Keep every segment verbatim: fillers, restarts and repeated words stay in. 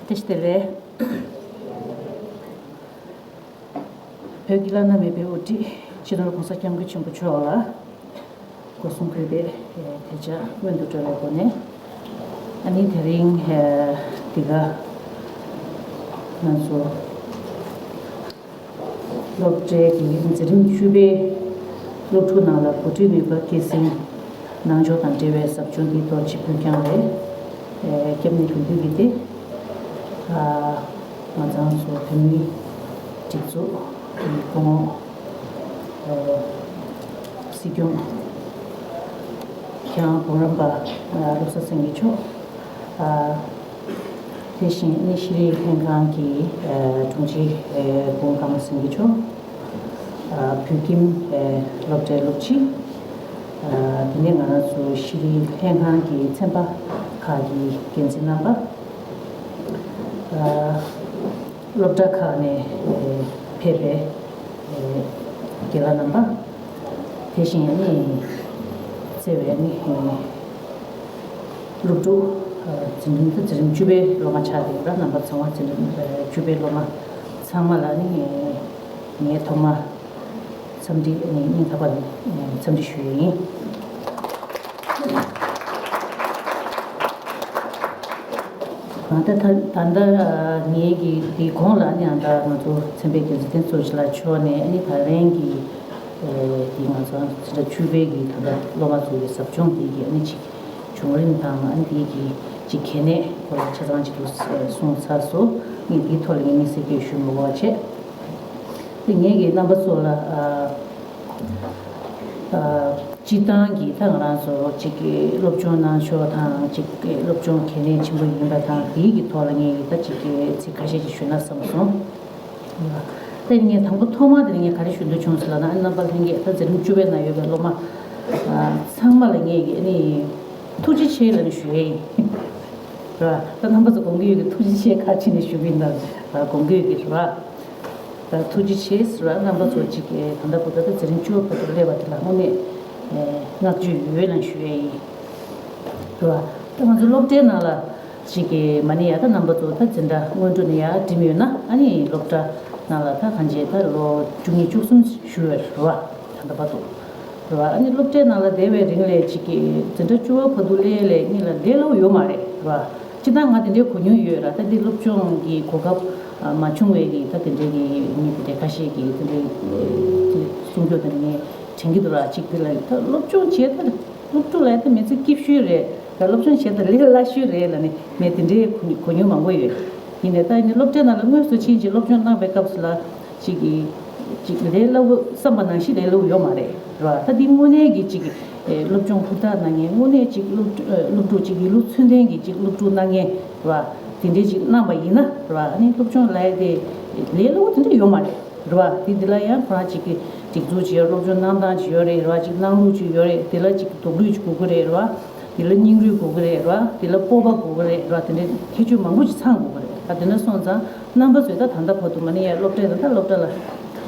བཀྲ་ཤིས་བདེ་ལེགས། བོད་ཀྱི་བླ་ན་མེད་པའི་དབུ་ཁྲིད་སྤྱི་ནོར་༸གོང་ས་༸སྐྱབས་མགོན་ཆེན་པོ་མཆོག་ལ་སྒོ་གསུམ་གུས་པས་དད་ཆ་སྔོན་དུ་འགྲོ་བའི་སྒོ་ནས། ཨ་ནི་དེ་རིང་འདི་ག་ང་ཚོ་སློབ་གྲྭའི་གི་འཛིན་རིམ་བཅུ་པའི་སློབ་ཕྲུག་ནང་ལ་འགོ་ཁྲིད་ནུས་པ་སྐྱེད་སྲིང་གནང་ཕྱོགས་དང་འབྲེལ་བའི་ཟབ་སྦྱོང་འདི་ཐོག་ཅིག་ཕུལ་རྐྱང་རེད། ཨེ་སྐྱབས་གནས་དགེ་འདུན་གྱིས་ཏེ། ཨ་ང་ཚང་ཚོ་བོད་མིའི་སྒྲིག་འཛུགས་ཀྱི་སྐུ་ངོ་ཨ་སྲིད་སྐྱོང་ཁྱེད་རང་གོང་རིམ་པ་ཨ་བློ་བཟང་སེང་གེ་མཆོག་ཨ་དེ་བཞིན་ནི་ཤེས་རིག་ལྷན་ཁང་གི་ཨ་དྲུང་ཆེ་ཨ་སྐུ་ངོ་ཀརྨ་སེང་གེ་མཆོག་ཨ་བོད་ཁྱིམ་ཨ་སློབ་གྲྭའི་སློབ་སྤྱི། ཨ་དེ་ནས་ང་རང་ཚོ་ཤེས་རིག་ལྷན་ཁང་གི་ཚན་པ་ཁག་གི་འགན་འཛིན་རྣམ་པ། ཨ་སློབ་གྲྭ་ཁག་ནས་ཨ་ཕེབས་པའི་ཨ་རྒན་ལགས་རྣམ་པ། དེ་བཞིན་ཨ་ནི་བརྩེ་བའི་ཨ་ནི་ཨ་སློབ་ཕྲུག་ཨ་འཛིན་རིམ་དང་འཛིན་རིམ་བཅུ་པའི་སློབ་མ་ཆགས་བསྡད་ཡོད་ར། རྣམ་པ་ཚང་མ་འཛིན་རིམ་ཨ་བཅུ་པའི་སློབ་མ་ཚང་མ་ལ་ནི་ངས་ཐོག་མར་འཚམས་འདྲི་ཨ་ནི་སྙིང་ཐག་པ་ནས་འཚམས་འདྲི་ཞུ་ཡི་ཡིན། ད་ལྟ་ད་ལྟ་ངེད་ཀྱི་དེའི་གོང་ལ་ནི་ཨ་ད་ང་ཚོ་ཚན་པའི་འགན་འཛིན་བསྟན་འཛིན་རྡོ་རྗེ་ལགས་མཆོག་ནས་ཨ་ནི་ད་རིང་གི་དེ་ང་ཚོ་འཛིན་གྲྭ་བཅུ་པའི་གི་ད་ལྟ་སློབ་མ་ཚོ་གི་ཟབ་སྦྱོང་དེ་གི་ཨ་ནི་ཅིག་བྱུང་རིམ་དང་ཨ་ནི་དེ་གི་ཅིག་གལ་གནད་སྐོར་ལ་ཆ་ཚང་ཅིག་ཏུ་གསུངས་ཚར་སོང་། ངས་དེའི་ཐོག་ལ་ངས་དམིགས་བསལ་སྐད་ཞུ་མི་དགོས་པ་བྱས། དེ་ངེད་ཀྱི་རྣམ་པ་ཚོ་ལ་ཨ་ཨ་སྤྱིར་བཏང་གི་ད་ང་རང་ཚོ་གཅིག་གི་སློབ་སྦྱོང་གནང་ཕྱོགས་དང་གཅིག་གི་སློབ་སྦྱོང་གལ་གནད་ཆེན་པོ་ཡིན་པ་དང་དེའི་གི་ཐོག་ལ་ངེད་ཀྱི་ད་གཅིག་གི་ཚིག་ཁ་ཤས་ཅིག་ཞུས་ན་བསམ་སོང་། ད་ངས་དང་པོ་ཐོག་མ་དེ་ངས་ག་རེ་ཞུ་འདོད་བྱུང་ཟེར་ལབ་ན་ཨ་རྣམ་པ་ལྷན་རྒྱས་ད་འཛིན་རིམ་བཅུ་པའི་ནང་ཡོད་པའི་སློབ་མ་ཨ་ཚང་མ་ལ་ངས་ཀྱི་ཨ་ནི་ཐུགས་རྗེ་ཆེ་ལབ་ནས་ཞུ་ཡས་ཡིན། རེད་བ། ད་རྣམ་པ་ཚོ་དགོངས་ཀྱི་ཡོད་ཀྱི་ཐུགས་རྗེ་ཆེ་ཁ་ཕྱེ་ནས་ཞུ་གི་ཡིན་ད་ར་དགོངས་ཀྱི་ཡོད་ཀྱི་རེད་བ། ད་ཐུགས་རྗེ་ཆེ་ཟེར་བ་རྣམ་པ་ཚོ་གཅིག་གི་ད་ལྟ་བར་དུ་ད་འཛིན་རིམ་བཅུ་བར་དུ་སླེབས་པ་དེ་ལ་དངོས་གནས་བསྔགས་བརྗོད་ཡོད་ལབ་ཞུ་ཡས་ཡིན། རེད་བ། ད་ང་ཚོ་སློབ་གྲྭའི་ནང་ལ་གཅིག་གི་མ་ཎི་ཡ་ད་རྣམ་པ་ཚོ་ད་འཛིན་གྲྭ་སྔོན་འགྲོ་ནས་ཡར་འགྲིམས་ཡོད་ན་ཨ་ནི་སློབ་གྲྭ་ནང་ལ་ད་གང་བྱས་ད་ལོ་བཅུ་གཉིས་བཅུ་གསུམ་བཞུགས་ཡོད་རེད་བ། ད་ལྟ་བར་དུ། རེད་བ། ཨ་ནི་སློབ་གྲྭའི་ནང་ལ་བསྡད་པའི་རིང་ལ་གཅིག་གི་འཛིན་གྲྭ་བཅུ་པ་བར་དུ་སླེབས་ལས་གཉིས་ལ་བསྡད་ལོ་ཡོད་མ་རེད་བ། སྤྱིར་བཏང་ང་དེ་འདྲའི་གོ་མྱོང་ཡོད་ར། ད་འདི་སློབ་སྦྱོང་གི་གོ་སྐབས་མ་བྱུང་བའི་གི་ད་དེ་འདྲའི་གི་མི་དེ་འདྲའི་ཁ་ཤས་ཀྱིས་དེ་འདྲའི་གསུང་རྒྱུ་དེ་འདྲ་ངས་དྲན་གྱི་འདུག་ར། གཅིག་དེ་ལ་ད་སློབ་སྦྱོང་བྱས་ད་སློབ་ཕྲུག་ལ་ད་མི་ཚེ་སྐྱིད་ཤོས་རེད་ད། སློབ་སྦྱོང་བྱས་ད་ལས་སླ་ཤོས་རེད་ལབ་ནས་ངས་དེ་འདྲའི་གོ་མྱོང་མང་པོ་ཡོད། ཡིན་ནའི་ད་ཡིན་ནའི་སློབ་གྲྭའི་ནང་ལ་དངོས་སུ་ཕྱིན་ཅིག་སློབ་སྦྱོང་གནང་བའི་སྐབས་སུ་ལ་ཅིག་གི་ཅིག་ལས་སླ་བོ་བསམ་པ་ནང་བཞིན་ལས་སླ་བོ་ཡོད་མ་རེད་ར། ད་འདི་དངོས་གནས་ཀྱི་ཅིག་གི་ཨེ་སློབ་སྦྱོང་ཧུར་ཐག་གནང་མཁན་དངོས་གནས་ཅིག་སློབ་ཕྲུག་ཨེ་སློབ་ཕྲུག་ཅིག་ཡིན་ལུགས་ཚུལ་ལྡན་གྱི་ཅིག་སློབ་ཕྲུག་གནང་མཁན་ར། དེ་འདྲའི་ཅིག་གནང་པ་ཡིན་ན་ར། ཨ་ནི་སློབ་སྦྱོང་ལབ་ཡ་དེ་ལས་སླ་བོ་དེ་འདྲ་ཡོད་མ་རེད་ར། དེ་འདི་ལ་ཡང་ཁོ་རང་ཅིག་གི་སྒྲིག་འཛུགས་ཅིག་ཡོད། སློབ་སྦྱོང་གནང་སྟངས་ཅིག་ཡོད་རེད་ར། ཅིག་གནང་ལུགས་ཅིག་ཡོད་རེད། དེ་ལ་ཅིག་རྡོག་རོལ་ཅིག་དགོས་ཀྱི་རེད་ར། དེ་ལ་སྙིང་རུས་དགོས་ཀྱི་རེད་ར། དེ་ལ་སྤོབས་པ་དགོས་ཀྱི་རེད་ར། དེ་འདྲའི་ཁྱད་ཆོས་མང་པོ་ཅིག་ཚང་དགོས་ཀྱི་རེད་ར། དེ་འདྲ་སོང་ཙང་རྣམ་པ་ཚོས་ད་ད་ལྟ་བར་དུ་མ་ཎི་ཡ་སློབ་གྲྭའི་ད་ལྟ་སློབ་གྲྭ་ལ་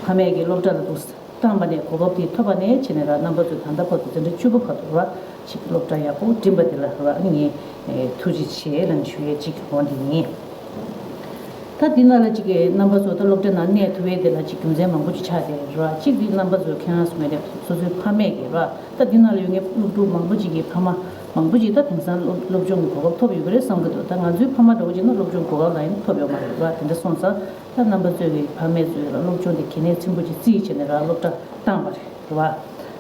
ཕ་མས་ཀྱི་སློབ་གྲྭ་ལ་འདུག་བཏང་པ་ནས་གོ་སྐབས་དེ་ཐོབ་པ་ནས་བྱས་ནས་ར། རྣམ་པ་ཚོས་ད་ལྟ་བར་དུ་འཛིན་གྲྭ་བཅུ་པ་བར་དུ་ར་ཅིག་སློབ་གྲྭ་ཡག་པོ་འགྲིམས་པ་དེ་ལ་ར་ངས་ཐུགས་རྗེ་ཆེ་ལབ་ཞུ་ཡས་ཅིག་འོང་དེ་ཡིན། ད་འདི་ནང་ལ་ཅིག་གི་རྣམ་པ་ཚོ་ད་སློབ་གྲྭའི་ནང་གནས་ཐུབ་པའི་དེ་ལ་ཅིག་རྒྱུ་མཚན་མང་པོ་ཅིག་ཆགས་བསྡད་ར། གཅིག་འདི་རྣམ་པ་ཚོས་ཁྱེད་རང་གསུངས་པའི་སོ་སོའི་ཕ་མས་ཀྱི་ར། ད་འདི་ནང་ལ་ཡོད་མཁན་སློབ་ཕྲུག་མང་པོ་ཅིག་གི་ཕ་མ་མང་པོ་ཅིག་ད་དེང་སང་སློབ་སློབ་སྦྱོང་གི་གོ་སྐབས་ཐོབ་ཡོད་ཀྱི་རེད་བསམ་གྱི་འདུག་ད་ང་ཚོའི་ཕ་མ་འདྲ་བོ་ཅིག་ན་སློབ་སྦྱོང་གོ་སྐབས་ལ་ཡང་ཐོབ་ཡོད་མ་རེད་ར། དེ་འདྲ་སོང་ཙང་ད་རྣམ་པ་ཚོའི་གི་ཕ་མས་ཚོས་ལ་སློབ་སྦྱོང་དེ་གལ་གནད་ཆེན་པོ་ཅིག་བརྩིས་བྱས་ནས་ར་སློབ་གྲྭ་བཏང་པ་རེད་ར།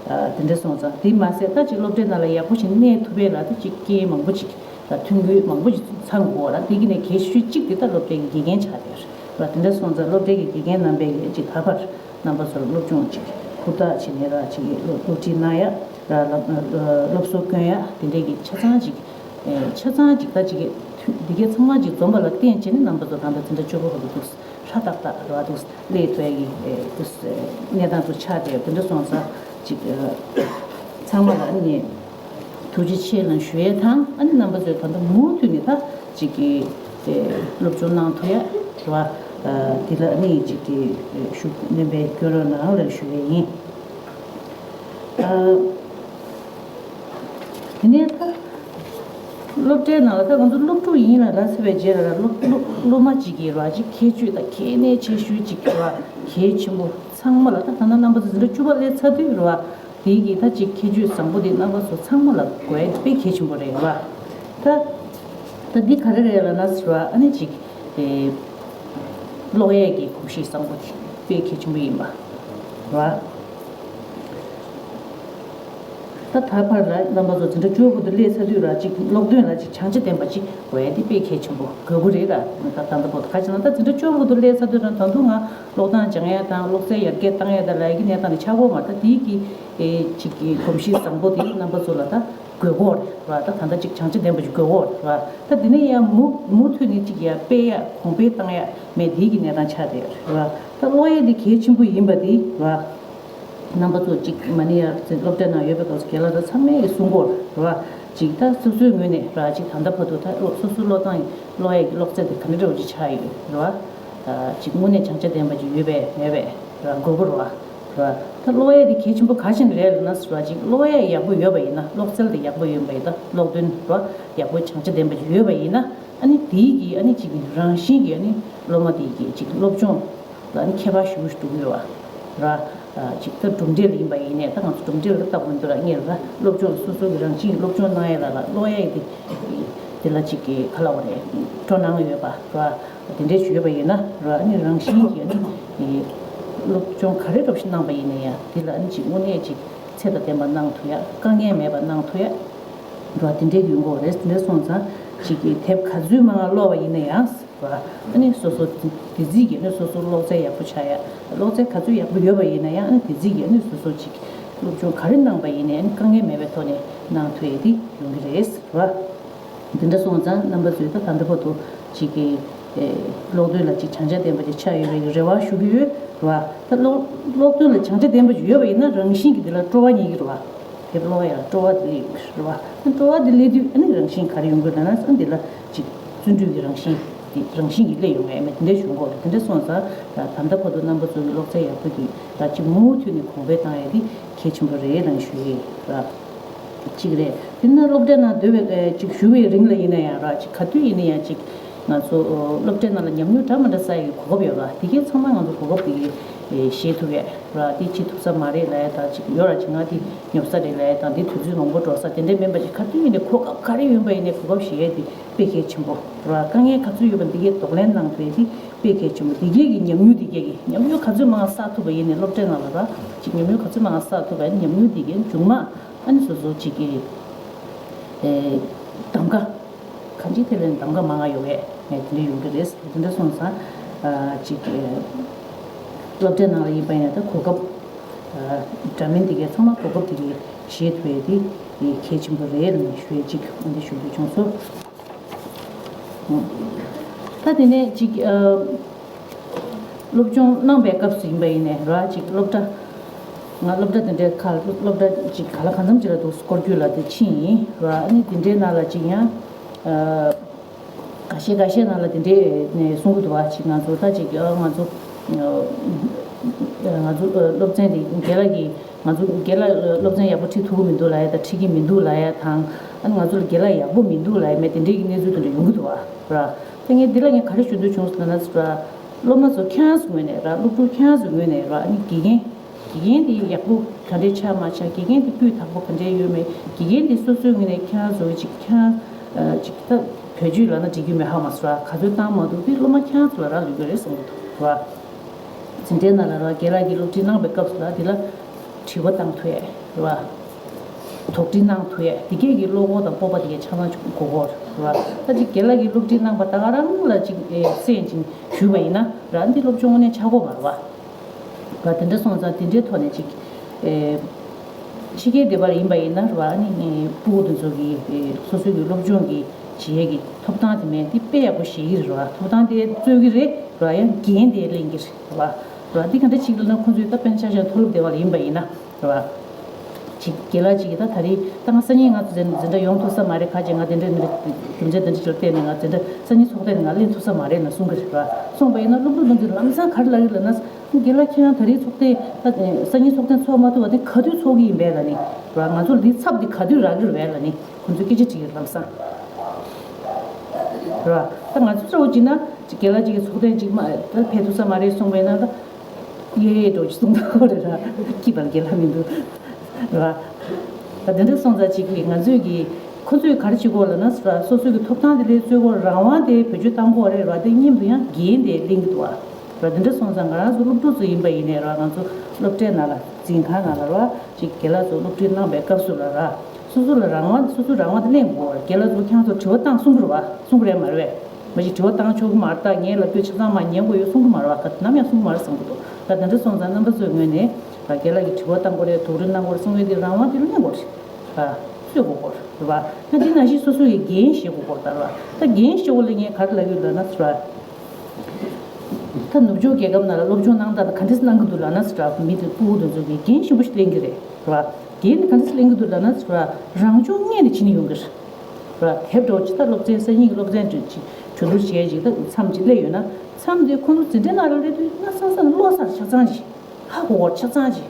ཨ་དེ་འདྲ་སོང་ཙང་དེ་མ་ཟད་ད་ཅིག་སློབ་གྲྭའི་ནང་ལ་ཡག་པོ་ཞིག་གནས་ཐུབ་པའི་ལ་ད་ཅིག་རྐྱེན་མང་པོ་ཅིག་ད་མཐུན་རྐྱེན་མང་པོ་ཅིག་ཚང་དགོས་ར། དེ་གི་ནས་གལ་ཆེ་ཤོས་གཅིག་དེ་ད་སློབ་གྲྭའི་གི་དགེ་རྒན་ཆགས་བསྡད་ར། དེ་འདྲ་སོང་ཙང་སློབ་གྲྭའི་གི་དགེ་རྒན་རྣམ་པས་ཀྱི་ཅིག་ད་བར་རྣམ་པ་ཚོར་སློབ་སྦྱོང་ཅིག་ཧུར་ཐག་བྱས་ནས་ར་ཅིག་སློབ་སློབ་ཁྲིད་གནང་ཡ་ར། སློབ་སློབ་གསོ་སྐྱོན་ཡ་དེ་འདྲའི་གི་ཆ་ཚང་ཅིག་ཨེ་ཆ་ཚང་ཅིག་ད་ཅིག་འདི་གའི་ཚང་མ་ཅིག་འཛོམས་པ་ལ་བརྟེན་བྱས་ནས་རྣམ་པ་ཚོ་ད་ལྟ་འཛིན་གྲྭ་བཅུ་པ་བར་དུ་འདུག་ཧྲ་ཏག་ཏག་ར་འདུག་སླེབས་ཐུབ་ཡ་གི་ཨེ་འདུག་གནས་སྟངས་དུ་ཆགས་བསྡད་ཡོད། དེ་འདྲ་སོང་ཙང་ཅིག་ཨེ་ཚང་མ་ལ་ཨ་ནི་ཐུགས་རྗེ་ཆེ་ལབ་ཞུ་ཡས་དང་ཨ་ནི་རྣམ་པ་ཚོས་ད་ལྟ་མུ་མཐུད་ནས་ད་ཅིག་གི་ཨེ་སློབ་སྦྱོང་གནང་ཐུབ་ཡ་རེད་བ། ཨ་དེ་ལ་ཨ་ནི་ཅིག་གི་ཨེ་ཤུགས་སྣོན་པའི་སྐྱོན་རོགས་གནང་ལབ་ཞུ་ཡས་ཡིན། ཨ་དེ་ནས་ད། སློབ་གྲྭའི་ནང་ལ་ད་ང་ཚོ་སློབ་ཕྲུག་ཡིན་ལ་ལ་ཟེར་བའི་རྗེས་ལ་ལ་སློབ་སློབ་སློབ་མ་གཅིག་གིས་ར་ཅིག་ཁྱད་ཆོས་དང་གལ་གནད་ཆེ་ཤོས་གཅིག་ར་གལ་ཆེན་པོ་ཚང་མ་ལ་ད་ད་ལྟ་རྣམ་པ་ཚོ་འཛིན་གྲྭ་བཅུ་པ་སླེབས་ཚར་དུས་ར་དེའི་གི་ད་ཅིག་ཁྱད་ཆོས་བཟང་པོ་དེ་རྣམ་པ་ཚོ་ཚང་མ་ལ་དགོས་ཡ་དཔེ་གལ་ཆེན་པོ་རེད་ར། ད་ད་འདི་ག་རེ་རེད་ལབ་ན་ཟེར་བ་ཨ་ནི་ཅིག་ཨེ་ཀློག་ཡས་ཀྱི་གོམས་གཤིས་བཟང་པོ་དེ་དཔེ་གལ་ཆེན་པོ་ཡིན་པ་ར། ད་ད་བར་ལ་རྣམ་པ་ཚོ་འཛིན་གྲྭ་བཅུ་པ་བར་དུ་སླེབས་ཚར་དུས་ར་ཅིག་སློབ་སྟོན་ལ་ཅིག་བྱང་ཆ་ལྡན་པ་ཅིག་དགོས་ཡ་དེ་དཔེ་གལ་ཆེན་པོ་དགོས་ཀྱི་རེད་ར། ད་ད་ལྟ་བར་དུ་ག་ཅི་ན་ད་འཛིན་གྲྭ་བཅུ་པ་བར་དུ་སླེབས་ཚར་དུས་ར་ད་དུང་ང་ཀློག་སྟངས་སྦྱང་ཡ་དང་ཀློག་རྩལ་ཡར་རྒྱས་བཏང་ཡ་དང་ལ་ཡ་གི་གནས་སྟངས་དེ་ཆགས་ཀྱི་ཡོད་མ་རེད། ད་དེའི་གི་ཨེ་ཅིག་གི་གོམས་གཤིས་བཟང་པོ་དེ་རྣམ་པ་ཚོ་ལ་ད་དགོས་མཁོ་རེད་ར། ད་ད་ལྟ་ཅིག་བྱང་ཆ་ལྡན་པ་ཅིག་དགོས་མཁོ་རེད་ར། ད་དེ་ནས་ཡང་མུ་མུ་མཐུད་ནས་ཅིག་ཡ་སྤེལ་ཡ་གོང་འཕེལ་བཏང་ཡ་མེད་དེའི་གི་གནས་སྟངས་ཆགས་བསྡད་ཡོད་རེད་ར། ད་ཀློག་ཡས་དེ་གལ་ཆེན་པོ་ཡིན་པ་དེ་ར། རྣམ་པ་ཚོ་གཅིག་མ་ཎི་ཡར་སློབ་གྲྭའི་ནང་ཡོད་པའི་སྐབས་སུ་རྒན་ལགས་ཚོ་ཚང་མས་གསུང་གི་ཡོད་རེད་བ། གཅིག་ད་སོ་སོའི་ངོས་ནས་ར་གཅིག་ད་ལྟ་བར་དུ་ད་སློབ་སོ་སོའི་ཀློག་སྟངས་ཀློག་ཡས་ཀྱི་ཀློག་རྩལ་དེ་ག་འདྲ་འདྲ་བོ་ཅིག་ཆགས་ཡོད་རེད་བ། གཅིག་དངོས་གནས་བྱང་ཆ་ལྡན་པ་ཅིག་ཡོད་པས་མེད་པས་ར་དགོས་ཀྱི་རེད་བ། ར་ད་ཀློག་ཡས་དེ་གལ་ཆེན་པོ་ག་ཅིག་རེད་ལབ་ན་ར་གཅིག་ཀློག་ཡས་ཡག་པོ་ཡོད་པ་ཡིན་ན་ཀློག་རྩལ་དེ་ཡག་པོ་ཡོད་པ་ཡིན་ན་ཀློག་འདོན་ར་ཡག་པོ་བྱང་ཆ་ལྡན་པ་ཅིག་ཡོད་པ་ཡིན་ན་ཨ་ནི་དེའི་གི་ཨ་ནི་གཅིག་རང་བཞིན་གྱི་ཨ་ནི་སློབ་མ་དེའི་གི་གཅིག་སློབ་སྦྱོང་ལ་ནི་ཁྱད་པར་ཞེ་པོ་ཞིག་འགྲོ་གི་ཡོད་པ་ར། ཅིག་ད་གྲུབ་འབྲས་ལ་ཡིན་པ་ཡིན་ནའི་ད་ང་ཚོ་གྲུབ་འབྲས་ལ་ལྟ་དགོས་འདུག་ར། ངས་ར་སློབ་སྦྱོང་སོ་སོ་གི་རང་བཞིན་སློབ་སྦྱོང་གནང་ཡས་ལ་ལ་ཀློག་ཡས་དེ་དེ་ལ་ཅིག་གི་ག་ལ་བ་རེད་སྤྲོ་སྣང་ཡོད་པ་ར། དེ་འདྲས་ཞིག་ཡོད་པ་ཡིན་ན་ར་ཨ་ནི་རང་བཞིན་གྱི་ཨ་ནི་སློབ་སྦྱོང་ག་རེ་འདྲ་ཞིག་གནང་པ་ཡིན་ན་ཡང་དེ་ལ་ཨ་ནི་ཅིག་དངོས་གནས་ཅིག་ཚད་དང་ལྡན་པ་གནང་ཐུབ་ཡ་དཀའ་ངལ་མེད་པ་གནང་ཐུབ་ཡ་ར་དེ་འདྲས་ཡོང་གི་རེད། དེ་འདྲས་སོང་ཙང་ཅིག་གི་དེབ་ག་ཚོད་མང་ཀློག་པ་ཡིན་ན་ཡང་། ར། ཨ་ནི་སོ་སོ་དེ་དེ་རྩིས་ཀྱི་ཨ་ནི་སོ་སོ་ཀློག་རྩལ་ཡག་པོ་ཆགས་ཡ། ཀློག་རྩལ་ག་ཚོད་ཡག་པོ་ཡོད་པ་ཡིན་ན་ཡང་ཨ་ནི་དེ་རྩིས་ཀྱི་ཨ་ནི་སོ་སོ་ཅིག་སློབ་སྦྱོང་ག་རེ་གནང་པ་ཡིན་ནའི་ཨ་ནི་དཀའ་ངལ་མེད་པའི་ཐོག་ནས་གནང་ཐུབ་ཡ་དེ་ཡོང་གི་རེད། ར། འདི་འདྲ་སོང་ཙང་རྣམ་པ་ཚོས་ད་ད་ལྟ་བར་དུ་ཅིག་གི་ཨེ་ཀློག་འདོན་ལ་ཅིག་བྱང་ཆ་ལྡན་པ་ཅིག་ཆགས་ཡོད་པའི་རེ་བ་ཞུ་གི་ཡོད། ར། ད་ཀློག་ཀློག་འདོན་ལ་བྱང་ཆ་ལྡན་པ་ཅིག་ཡོད་པ་ཡིན་ན་རང་བཞིན་གྱིས་འདི་ལ་སྤྲོ་བ་རྙེད་ཀྱི་རེད་བ། དེབ་ཀློག་ཡ་ལ་སྤྲོ་བ་དེ་སླེབས་ཡོང་གི་རེད་བ། སྤྲོ་བ་དེ་སླེབས་དུས་ཨ་ནི་རང་བཞིན་ག་རེ་ཡོང་གི་རེད་ལབ་ན་ཨ་འདི་ལ་ཅིག་བརྩོན་འགྲུས་ཀྱི་རང་བཞིན་དེ་རང་བཞིན་གྱིས་སླེབས་ཡོང་ངེས་མེད་དེ་འདྲ་བྱུང་གོ། དེ་འདྲ་སོང་ཙང་ད་ལྟ་བར་དུ་རྣམ་པ་ཚོ་གི་ཀློག་རྩལ་ཡག་པོ་དེ་ད་ཅིག་མུ་མཐུད་ནས་གོང་འཕེལ་བཏང་ཡ་དེ་གལ་ཆེན་པོ་རེད་ལབ་ཞུ་ཡི་ར། གཅིག་རེད། དེ་ནས་སློབ་གྲྭའི་ནང་སྡོད་པའི་ཅིག་བཞུགས་པའི་རིང་ལ་ཡིན་ན་ཡང་ར་ཅིག་ག་དུས་ཡིན་ན་ཡང་ཅིག་ང་ཚོ་སློབ་གྲྭའི་ནང་ལ་ཉམས་མྱོང་འདྲ་མི་འདྲ་བསགས་ཡ་གི་གོ་སྐབས་ཡོད་ར། དེ་གའི་ཚང་མ་ང་ཚོ་གོ་སྐབས་དེ་གའི་བཞེས་ཐུབ་ཡ་ར་དེ་བྱེད་ཐུབ་ས་མ་རེད་ལབ་ཡ་ད་ཅིག་ཡོད་ར་ཅིག་ང་དེ་ཉོབ་ས་རེད་ལབ་ཡ་དང་དེ་དུས་ཚོད་མང་པོ་འགྲོ་ས་དེ་འདྲ་མིན་པ་ཅིག་ག་དུས་ཡིན་ནའི་གོ་སྐབས་ག་རེ་ཡོད་པ་ཡིན་ནའི་གོ་སྐབས་བཞེས་ཡ་དེ་དཔེ་གལ་ཆེན་པོ་ར། དཀའ་ངལ་ག་ཚོད་ཡོད་པ་འདི་གའི་གདོང་ལེན་གནང་ཐུབ་ཡ་དེ་དཔེ་གལ་ཆེན་པོ་འདི་གའི་གི་ཉམས་མྱོང་འདི་གའི་གི་ཉམས་མྱོང་ག་ཚོད་མང་བསགས་ཐུབ་པ་ཡིན་ནའི་སློབ་གྲྭའི་ནང་ལ་ར་ཅིག་ཉམས་མྱོང་ག་ཚོད་མང་བསགས་ཐུབ་པ་ཡིན་ཉམས་མྱོང་འདི་གའི་མཇུག་མ། ཨ་ནི་སོ་སོ་གཅིག་གི་ཨེ་གདམ་ག་གང་ཅིའི་ཐད་ལ་གདམ་ག་མང་ང་ཡོད་པས་ངས་དེ་འདྲ་ཡོང་གི་རེད། དེ་འདྲ་སོང་ཙང་ཨ་གཅིག་གི་སློབ་གྲྭའི་ནང་ལ་ཡིན་པ་ཡིན་ན་ད་གོ་སྐབས་ཨ་འདྲ་མིན་དེ་གའི་ཚང་མ་གོ་སྐབས་དེ་གའི་བཞེས་ཐུབ་ཡས་དེ་གལ་ཆེན་པོ་རེད་ལབ་ནས་ཞུ་ཡས་གཅིག་ཨ་འདི་ཞུ་རྒྱུ་བྱུང་སོང་། ད་དེ་ནས་ཅིག་ཨ་སློབ་སྦྱོང་གནང་པའི་སྐབས་སུ་ཡིན་པ་ཡིན་ནའི་ར་ཅིག་སློབ་གྲྭ་ང་སློབ་གྲྭ་དེ་འདྲའི་ཁ་སློབ་གྲྭ་ཅིག་ག་ལ་གང་འཚམ་ཅིག་ལ་འདུག་སྐོར་སྐྱོད་ལ་དེ་ཕྱིན་ཡིན་ར། ཨ་ནི་དེ་འདྲའི་ནང་ལ་ཅིག་ཡང་ཨ་འགའ་ཤས་འགའ་ཤས་ནང་ལ་དེ་འདྲའི་ནས་གསུང་གི་འདུག་བ། ཅིག་ང་ཚོ་ད་ཅིག་ཨ་ང་ཚོ་ཨ་ང་ཚོ་ཨ་སློབ་ཚན་དེ་རྒན་ལགས་ཀྱིས། ང་ཚོ་རྒན་ལགས་སློབ་ཚན་ཡག་པོ་ཁྲིད་ཐུབ་ཀྱི་མི་འདུག་ལབ་ཡ་དང་ཁྲིད་ཀྱི་མི་འདུག་ལབ་ཡ་དང་། ཨ་ནི་ང་ཚོ་ལ་རྒན་ལགས་ཡག་པོ་མི་འདུག་ལབ་ཡ་མེད་དེ་འདྲའི་གི་གནས་ཚུལ་དེ་འདྲ་ཡོང་གི་འདུག་བ། ར། ད་ངས་འདི་ལ་ངས་ག་རེ་ཞུ་འདོད་བྱུང་ཟེར་ན་ར། སློབ་མ་ཚོ་ཁྱེད་རང་ཚོའི་ངོས་ནས་ར་སློབ་ཕྲུག་ཁྱེད་རང་ཚོའི་ངོས་ནས་ར་ཨ་ནི་དགེ་རྒན། དགེ་རྒན་དེ་ཡག་པོ་ག་འདྲའི་ཆགས་མ་ཆགས་དགེ་རྒན་དེ་སྤུས་དག་པོ་ག་འདྲའི་ཡོད་མེད་དགེ་རྒན་དེ་སོ་སོའི་ངོས་ནས་ཁྱེད་རང་ཚོ་ཅིག་ཁྱེད་རང་ཅིག་ད་བེད་སྤྱོད་ལབ་ན་འགྲིག་གི་མེད་ཧ་མ་སོང་ར་ག་ཚོད་བཏང་མ་འདུག་དེ་སློབ་མ་ཁྱེད་རང་ཚོ་ལ་རག་ལུས་ཀྱི་རེད་བསམ་གྱི་འདུག་ར། འཛིན་གྲྭའི་ནང་ལ་ར་རྒན་ལགས་ཀྱིས་སློབ་ཁྲིད་གནང་བའི་སྐབས་སུ་ལ་འདི་ལ་དྲི་བ་བཏང་ཐུབ་ཡས་རེད་བ། དོགས་འདྲི་གནང་ཐུབ་ཡས་འདི་གས་ཀྱི་བློ་ཁོག་དང་སྤོབས་པ་དེ་གས་ཆགས་ན་དགོས་ཀྱི་རེད་བ། ད་ཅིག་རྒན་ལགས་ཀྱིས་སློབ་ཁྲིད་གནང་པ་ད་ག་རང་ལ་ཅིག་ཨེ་གསན་ཅིང་ཞུས་པ་ཡིན་ན་ར་འདི་སློབ་སྦྱོང་དངོས་གནས་ཆགས་ཀྱི་མ་རེད་བ། ར་དེ་འདྲ་སོང་ཙང་དེ་འདྲའི་ཐོག་ནས་ཅིག་ཨེ་ཕྱི་རྒྱལ་སྡོད་པ་ཡིན་པ་ཡིན་ན་ར་ཨ་ནི་ཕྲུ་གུ་དེ་ཚོ་གི་ཨེ་སོ་སོའི་གི་སློབ་སྦྱོང་གི་བྱེད་ཡས་ཀྱི་ཐོབ་ཐང་དེ་མེད་དེ་དཔེ་ཡག་པོ་ཞིག་ཡིན་རེད་བ། ཐོབ་ཐང་དེ་རྩོད་ཀྱི་རེད་བ། ཡང་འགན་དེ་ལེན་གྱི་རེད་བ། ར་འདི་ག་འདྲ་ཅིག་ལབ་ན་ཁོང་ཚོས་ད་དཔེར་ན་ཆ་བཞག་མཐོ་སློབ་སྡེ་བ་ལ་ཡིན་པ་ཡིན་ན་ར། ཅིག་རྒན་ལགས་ཅིག་གིས་ད་ད་རེས་ད་ང་སང་ཉིན་ང་ཚོ་འཛིན་འཛིན་གྲྭ་ཡོང་ཐུབ་ས་མ་རེད། ཁ་ཅིག་ང་དེ་འདྲ་འདི་འདྲ་རྒྱུ་མཚན་དེ་འདྲ་ཅིག་ལ་བརྟེན་ནས་ང་འཛིན་གྲྭ་སང་ཉིན་ཚོགས་ཐེངས་ནས་ང་ལེན་ཐུབ་ས་མ་རེད་ལབ་གསུང་གི་རེད་བ། གསུངས་པ་ཡིན་ན་སློབ་ཕྲུག་དེ་ཚོས་ལམ་སང་ག་རེ་ལབ་ཀྱི་ལབ་ན། རྒན་ལགས་ཁྱེད་རང་ད་རེས་ཚོགས་ཐེངས་ད་སང་ཉིན་ཚོགས་ཐེངས་ཚོགས་མ་ཐུབ་པ་དེ་ག་དུས་ཚོགས་ཀྱི་ཡིན་པས་ལབ་ནས་ར། ང་ཚོར་འདིའི་ཚབ་འདི་ག་དུས་རག་གི་རེད་པས་ལབ་ནས་ཁོང་ཚོས་སྐད་ཆ་དྲིས་ཀྱི་རེད་ལམ་སང་། རེད་བ། ད་ང་ཚོ་ཚོ་བྱས་ན་ཅིག་རྒན་ལགས་ཅིག་གི་ཚོགས་ཐེངས་ཅིག་མ་ད་ཕེབས་ཐུབ་ས་མ་རེད་གསུངས་པ་ཡིན་ན་ད་ཡེ་ཡེ་འགྲོ་ཅིག་གསུངས་ཐུབ་ཀྱི་རེད་ར། སྐྱིད་པ་རྒན་ལགས་མི་འདུག་རེད་བ། ད་དེ་འདྲ་སོང་ཙང་ཅིག་གི་ང་ཚོས་ཀྱི་ཁོ་ཚོས་ག་རེ་བྱེད་དགོས་ལབ་ན་ར། སོ་སོའི་གི་ཐོབ་ཐང་དེ་ལས་རྩོད་དགོས། རང་དབང་དེ་བེད་སྤྱོད་གཏང་དགོས་རེད་ར། དེ་མཉམ་དུ་ཡང་འགན་དེ་ལེན་གྱི་འདུག་བ། ར་དེ་འདྲ་སོང་ཙང་ང་རང་ཚོ་སློབ་ཕྲུག་ཚོ་ཡིན་པ་ཡིན་ནའི་ར། ང་ཚོ་སློབ་གྲྭའི་ནང་ལ་འཛིན་ཁང་ནང་ལ་ར་ཅིག་རྒན་ལགས་ཚོ་སློབ་ཁྲིད་གནང་པའི་སྐབས་སུ་ལ་ར། སོ་སོ་ལ་རང་དབང་སོ་སོའི་རང་དབང་དེ་ལེན་དགོས་ར། རྒན་ལགས་ཚོ་ཁྱེད་རང་ཚོ་དྲི་བ་བཏང་གསུང་གི་རེད་བ། གསུང་གི་རེད་མ་རེད་པས། མ་གཞི་དྲི་བ་བཏང་ཆོག་གི་མ་རེད། ད་ངས་ལབ་རྒྱུ་ཆ་ཚང་མ་ཉན་དགོས་ཡོད་གསུང་གི་མ་རེད་བ། ག་ནམ་ཡང་གསུང་གི་མ་རེད་བསམ་གི་འདུག་ད་དེ་འདྲ་སོང་ཙང་རྣམ་པ་ཚོའི་ངོས་ནས་རྒན་ལགས་ཀྱིས་དྲི་བ་བཏང་དགོས་རེད། དོགས་འདྲི་གནང་དགོས་རེད་གསུང་ཡས་དེ་རང་དབང་དེ་ལེན་དགོས་རེད། རྩོད་དགོས་སྐོར་རེད་བ། ད་དེ་ནང་བཞིན་སོ་སོ་ཡི་འགན་བཞེས་དགོས་སྐོར་ལྟར་བ། ད་འགན་བཞེས་དགོས་ལ་ངས་ག་རེ་ལབ་ཡོད་ལབ་ན་ཟེར་བ། ད་ནུབ་ཕྱོགས་རྒྱལ་ཁབ་ནང་ལ་སློབ་སྦྱོང་གནང་སྟངས་ག་འདྲས་གནང་གི་འདུག་ལབ་ན་ཟེར་བ། མི་དེ་ཕྲུ་གུ་དེ་ཚོ་གིས་འགན་ཞེ་པོ་ཞིག་ལེན་གི་རེད་བ། འགན་དེ་ག་འདྲས་ལེན་གི་འདུག་ལབ་ན་ཟེར་བ། རང་སྦྱོང་སྔོན་ནས་བྱེད་ནས་ཡོང་གི་རེད་བ། དེབ་འདྲ་བོ་ཅིག་ད་སློབ་ཚན་སང་ཉིན་གྱི་སློབ་ཚན་འདྲ་ཅིག་གྲོས་བསྡུར་བྱས་ཅིག་ད་མཚམས་ཅིག་སླེབས་ཡོད་ན། མཚམས་དེ་ཁོང་ཚོ་འཛིན་གྲྭའི་ནང་ལ་སླེབས་དུས་སྣ་ས་ས་ནས་ཀློག་ཚར། ཆ་ཚང་ཅིག་ཧ་གོ་བར་ཆ་ཚང་ཅིག་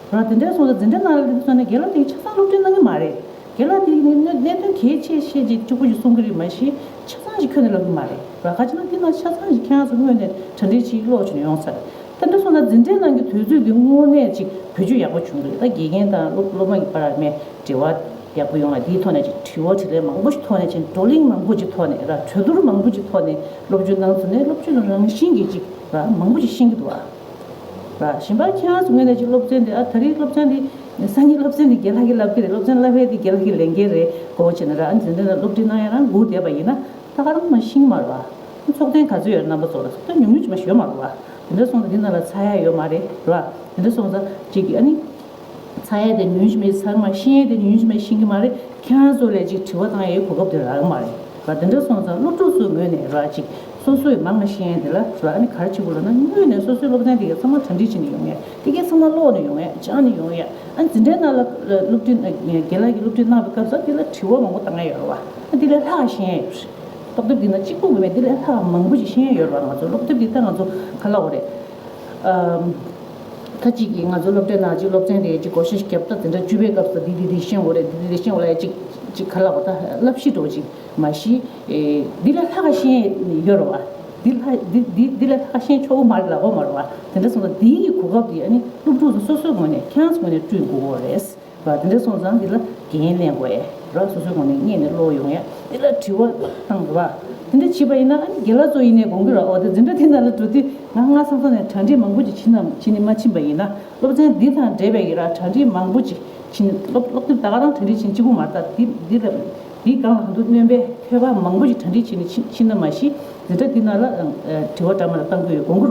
ར་དེ་འདྲའི་སོང་ཙང་འཛིན་གྲྭ་ནང་ལ་དེ་ཚོ་ནས་རྒན་ལགས་དེ་ཆ་ཚང་སློབ་ཁྲིད་གནང་གི་མ་རེད། རྒན་ལགས་དེ་ནི་གནད་གནད་དོན་གལ་ཆེ་ཤོས་ཅིག་གཅིག་པུ་ཞིག་གསུང་གི་རེད། མ་གཞི་ཆ་ཚང་ཞིག་ཁྱོན་ནས་ལབ་གི་མ་རེད་ར། ག་ཅི་ན་དེ་ན་ཆ་ཚང་ཞིག་ཁྱེད་རང་ཚོ་སྔོན་ནས་གྲ་སྒྲིག་བྱེད་ཀློག་བྱས་ནས་ཡོང་ཚར་རེད། དེ་འདྲ་སོང་ཙང་འཛིན་གྲྭའི་ནང་གི་དུས་ཚོད་དེ་དངོས་གནས་ཅིག་བེད་སྤྱོད་ཡག་པོ་བྱུང་གི་རེད། ད་དགེ་རྒན་དང་སློབ་སློབ་མ་གི་བར་མའི་འབྲེལ་བ་ཡག་པོ་ཡོང་ཡ་དེའི་ཐོག་ནས་ཅིག་དྲི་བ་དྲིས་ལན་མང་པོ་ཞིག་ཐོག་ནས་ཅིག་བགྲོ་གླེང་མང་པོ་ཅིག་ཐོག་ནས་ར། གྲོས་བསྡུར་མང་པོ་ཅིག་ཐོག་ནས་སློབ་སྦྱོང་གནང་ཚུལ་ནས་སློབ་སྦྱོང་རང་བཞིན་གྱི་ཅིག་ར་མང་པོ་ཅིག་ཤེས་ཀྱི་འདུག་ཨ། ར་གཞན་པ་ཁྱེད་རང་ཚོ་ངོས་ནས་ཅིག་སློབ་ཚན་འདི་ཨ་ད་རེས་སློབ་ཚན་འདི་སང་ཉིན་སློབ་ཚན་འདི་རྒན་ལགས་ཀྱིས་ལབ་ཀྱི་རེད། སློབ་ཚན་བསླབ་ཡས་འདི་རྒན་ལགས་ཀྱི་ལས་འགན་རེད་གོ་བྱས་ན་ར། ཨ་ནི་འཛིན་གྲྭ་ནང་སློབ་ཁྲིད་གནང་ཡ་རང་སྒུག་བསྡད་པ་ཡིན་ན་ད་ག་རང་མ་ཤེས་ཀྱི་མ་རེད་བ། ཚོགས་ཐེངས་ག་ཚོད་ཡོད་རེད་རྣམ་པ་ཚོ་ལ་ཚོགས་ཐེངས་ཉུང་ཉུང་ཅིག་མ་ཞུ་ཡོད་མ་རེད་བ། དེ་འདྲ་སོང་ཙང་འདི་ནང་ལ་ཚར་ཡ་ཡོད་མ་རེད་ར། དེ་འདྲ་སོང་ཙང་ཅིག་གི་ཨ་ནི། ཚར་ཡས་དེ་ཉུང་ཉུང་མེད་ཚང་མ་ཤེས་ཡས་དེ་ཉུང་ཉུང་མེད་ཤེས་ཀྱི་མ་རེད། ཁྱེད་རང་ཚོ་ལ་ཅིག་དྲི་བ་བཏང་ཡས་གོ་སྐབས་དེ་རག་གི་མ་རེད་བ། དེ་འདྲ་སོང་ཙང་སློབ་ཕྲུག་ཚོའི་ངོས་ནས་ར་ཅིག་སོ་སོས་མང་ང་ཤེས་ཡས་དེ་ལ་ར་ཨ་ནི་ག་རེ་བྱེད་དགོས་ལབ་ན་དངོས་ནས་སོ་སོའི་སློབ་ཚན་དེ་གའི་ཚང་མ་གྲ་སྒྲིག་བྱས་ནས་ཡོང་ཡས། དེ་གའི་ཚང་མ་ཀློག་ནས་ཡོང་ཡས། སྦྱངས་ནས་ཡོང་ཡས། ཨ་ནི་འཛིན་གྲྭའི་ནང་ལ་སློབ་ཁྲིད་རྒན་ལགས་ཀྱིས་སློབ་ཁྲིད་གནང་བའི་སྐབས་སུ་དེ་ལ་དྲི་བ་མང་པོ་བཏང་ཡས་ཡོད་རེད་བ། ཨ་དེ་ལས་ལྷག་ཤེས་ཡས་ཡོད་རེད། ཏོག་དེབ་འདི་ན་གཅིག་པུ་མེད་མེད་འདི་ལས་ལྷག་མང་པོ་ཞིག་ཤེས་ཡས་ཡོད་རེད་བ། ང་ཚོ་སློབ་དེབ་འདི་ད་ང་ཚོ་ག་ལབ་དགོས་རེད། ཨམ། ད་གཅིག་གིས་ང་ཚོ་སློབ་གྲྭའི་ནང་གཅིག་སློབ་ཚན་དེ་གཅིག་བགོ་བཤའ་ཞིག་བརྒྱབ། ད་དེ་འདྲ་བཅུ་པའི་སྐབས་སུ་འདི་འདི་འདི་ཤེས་དགོས་རེད། འདི་འདི་འདི་ཤེས་དགོས་ལབ་ཡས་གཅིག་གཅིག་ག་ལབ་དགོས། ད་བསླབ་གཞི་འདྲ་བོ་ཅིག་མ་གཞི། ཨེ། འདི་ལས་ལྷག་ཤེས་ཡས་ཡོད་རེད་བ། འདི་ལྷག་འདི་འདི་འདི་ལས་ལྷག་ཤེས་ཆོག་གི་མ་རེད་ལབ་དགོས་མ་རེད་བ། དེ་འདྲ་སོང་ཙང་འདིའི་གོ་སྐབས་འདི་ཨ་ནི་སློབ་ཕྲུག་ཚོ་སོ་སོའི་ངོས་ནས་ཁྱེད་རང་ཚོའི་ངོས་ནས་བསྐྲུན་དགོས་ཀྱི་རེད། བ། དེ་འདྲ་སོང་ཙང་འདི་ལ་འགན་ལེན་དགོས་ཡ་ར། སོ་སོའི་ངོས་ནས་སྔོན་ནས་ཀློག་ཡོང་ཡ། འདི་ལ་དྲི་བ་བཏང་དགོས་པ། དེ་འདྲ་བྱས་པ་ཡིན་ན་ཨ་ནི་རྒན་ལགས་ཚོ་ཡིན་ནའི་དགོངས་ཀྱི་རེད། འོ་དེ་འཛིན་གྲྭ་དེ་ནང་ལ་འགྲོ་དུས་ང་སྔ་སང་སང་ནས་གྲ་སྒྲིག་མང་པོ་ཅིག་བྱེད་ན་བྱེད་ནས་མ་ཕྱིན་པ་ཡིན་ན། སློབ་ཚན་འདི་དང་འབྲེལ་བའི་ར་གྲ་སྒྲིག་མང་པོ་ཅིག་བྱེད་ནས། སློབ་སློབ་དེབ་ད་ག་རང་གྲ་སྒྲིག་བྱེད་ནས་གཅིག་པུ་མ་རེད། ད་འདི་འདི་ལ་འདིའི་སྒང་ལ་གང་དུ་སྣོན་པའི་མཁས་པ་མང་པོ་ཅིག་གྲ་སྒྲིག་བྱེད་ནས་ཕྱིན་ཕྱིན་ན་མ་གཞི་འཛིན་གྲྭ་འདི་ནང་ལ་ཨ་དྲི་བ་འདྲ་མི་འདྲ་བཏང་གི་ཡོད་དགོངས་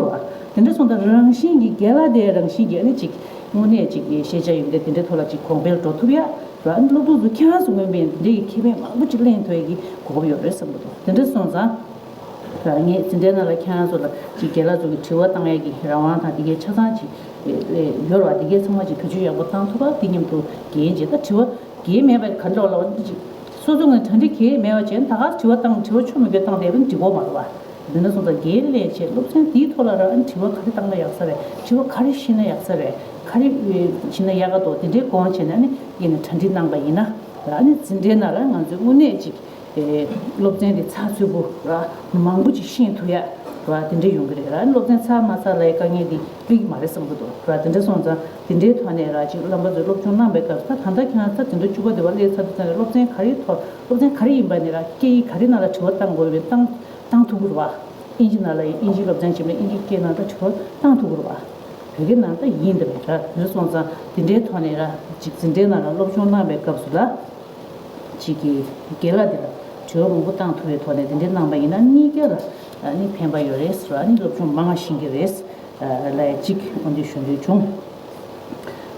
ཀྱི་རེད་བ། དེ་འདྲ་སོང་ཙང་རང་བཞིན་གྱིས་རྒན་ལགས་དེ་རང་བཞིན་གྱིས་ཨ་ནི་ཅིག་དངོས་གནས་ཅིག་གི་ཤེས་བྱ་ཡོན་ཏན་དེ་འདྲའི་ཐོག་ལ་ཅིག་གོང་འཕེལ་འགྲོ་ཐུབ་ཡ་ར། ཨ་ནི་སློབ་ཕྲུག་ཚོ་ཁྱེད་རང་ཚོ་ངོས་ནས་འདི་འདྲའི་གི་ཁེ་ཕན་མང་པོ་ཅིག་ལེན་ཐུབ་ཡ་གི་གོ་སྐབས་ཡོད་རེད་བསམ་གྱི་འདུག་དེ་འདྲ་སོང་ཙང་ར་ངས་འཛིན་གྲྭའི་ནང་ལ་ཁྱེད་རང་ཚོ་ལ་ཅིག་རྒན་ལགས་ཚོ་གི་དྲི་བ་བཏང་ཡ་གི་རང་དབང་དང་དེ་གའི་ཆ་ཚང་ཅིག་ཡོད་རེད་བ། དེ་གའི་ཚང་མ་ཅིག་བེད་སྤྱོད་ཡག་པོ་བཏང་ཐུབ་པ་དེ་མཉམ་དུ་འགན་བྱེད། ད་དྲི་བ་འགན་མེད་པ་ག་འདྲ་ལབ་ཅིག་སོ་སོ་ངོས་གྲ་སྒྲིག་གང་ཡང་མེད་པ་བྱས་ན་ད་ག་དྲི་བ་བཏང་དྲི་བ་ཆོ་མེད་པ་བཏང་བསྡད་པ་ནི་འགྲིག་གི་མ་རེད་བ། འདི་འདྲ་སོང་ཙང་འགན་ལེན་བྱས་སློབ་ཚན་འདིའི་ཐོག་ལ་ར་ཨ་ནི་དྲི་བ་ག་རེ་བཏང་ན་ཡག་ས་རེད། དྲི་བ་ག་རེ་ཤེས་ན་ཡག་ས་རེད། ག་རེ་བྱས་ན་ཡག་ག་འདུག་དེ་འདྲའི་སྒོ་ནས་བྱས་ནས་ཨ་ནི་ཡིན་ནའི་གྲ་སྒྲིག་གནང་པ་ཡིན་ན་ར་ཨ་ནི་འཛིན་གྲྭའི་ནང་ལ་ང་ཚོས་དངོས་གནས་ཅིག་ཨེ། སློབ་ཚན་འདི་ཚགས་ཚུད་པོ་ར་མང་པོ་ཅིག་ཤེས་ཐུབ་ཡ་ར་དེ་འདྲ་ཡོང་གི་རེད་ར། ཨ་ནི་སློབ་ཚན་ཚར་མ་ཚར་ལ་ཡི་དཀའ་ངལ་འདི་སླེབས་ཀྱི་མ་རེད་བསམ་གྱི་འདུག་ར། དེ་འདྲ་སོང་ཙང་དེ་འདྲའི་ཐོག་ནས་ར་ཅིག་རྣམ་པ་ཚོས་སློབ་སྦྱོང་གནང་པའི་སྐབས་སུ་ད་ད་ལྟ་ཁྱེད་རང་ཚོ་འཛིན་གྲྭ་བཅུ་པ་དེ་བ་སླེབས་ཚར་དུས་ཙམ་ནས་སློབ་ཚན་ག་རེའི་ཐོག་སློབ་ཚན་ག་རེ་ཡིན་པ་ནས་ར་སྐད་ཡིག་ག་རེ་ནང་ལ་དྲི་བ་བཏང་དགོས་པའི་བཏང་བཏང་ཐུབ་ཀྱི་རེད་བ། ཨིན་ཇི་ནང་ལ་ཨིན་ཇི་སློབ་ཚན་བྱས་ན་ཨིན་ཇི་སྐད་ནང་ལ་དྲི་བ་བཏང་ཐུབ་ཀྱི་རེད་བ། བོད་སྐད་ནང་ད་ཡིན་འདི་རེད་ར། དེ་འདྲ་སོང་ཙང་དེ་འདྲའི་ཐོག་ནས་ར་ཅིག་འཛིན་གྲྭའི་ནང་ལ་སློབ་སྦྱོང་གནང་པའི་སྐབས་སུ་ལ། ཅིག་གིས་རྒན་ལགས་དེ་ལ་དྲི་བ་མང་པོ་བཏང་ཐུབ་པའི་ཐོག་ནས་དེ་འདྲའི་གནང་པ་ཡིན་ན་གཉིས་ཀ་ལ་ཨ་ནི་ཕན་པ་ཡོད་རེད་ཟེར་བ། ཨ་ནི་སློབ་སྦྱོང་མང་བ་ཤེས་ཀྱི་རེད་ལ་ཡ་ཅིག་འོ་འདི་ཞུ་འདོད་བྱུང་།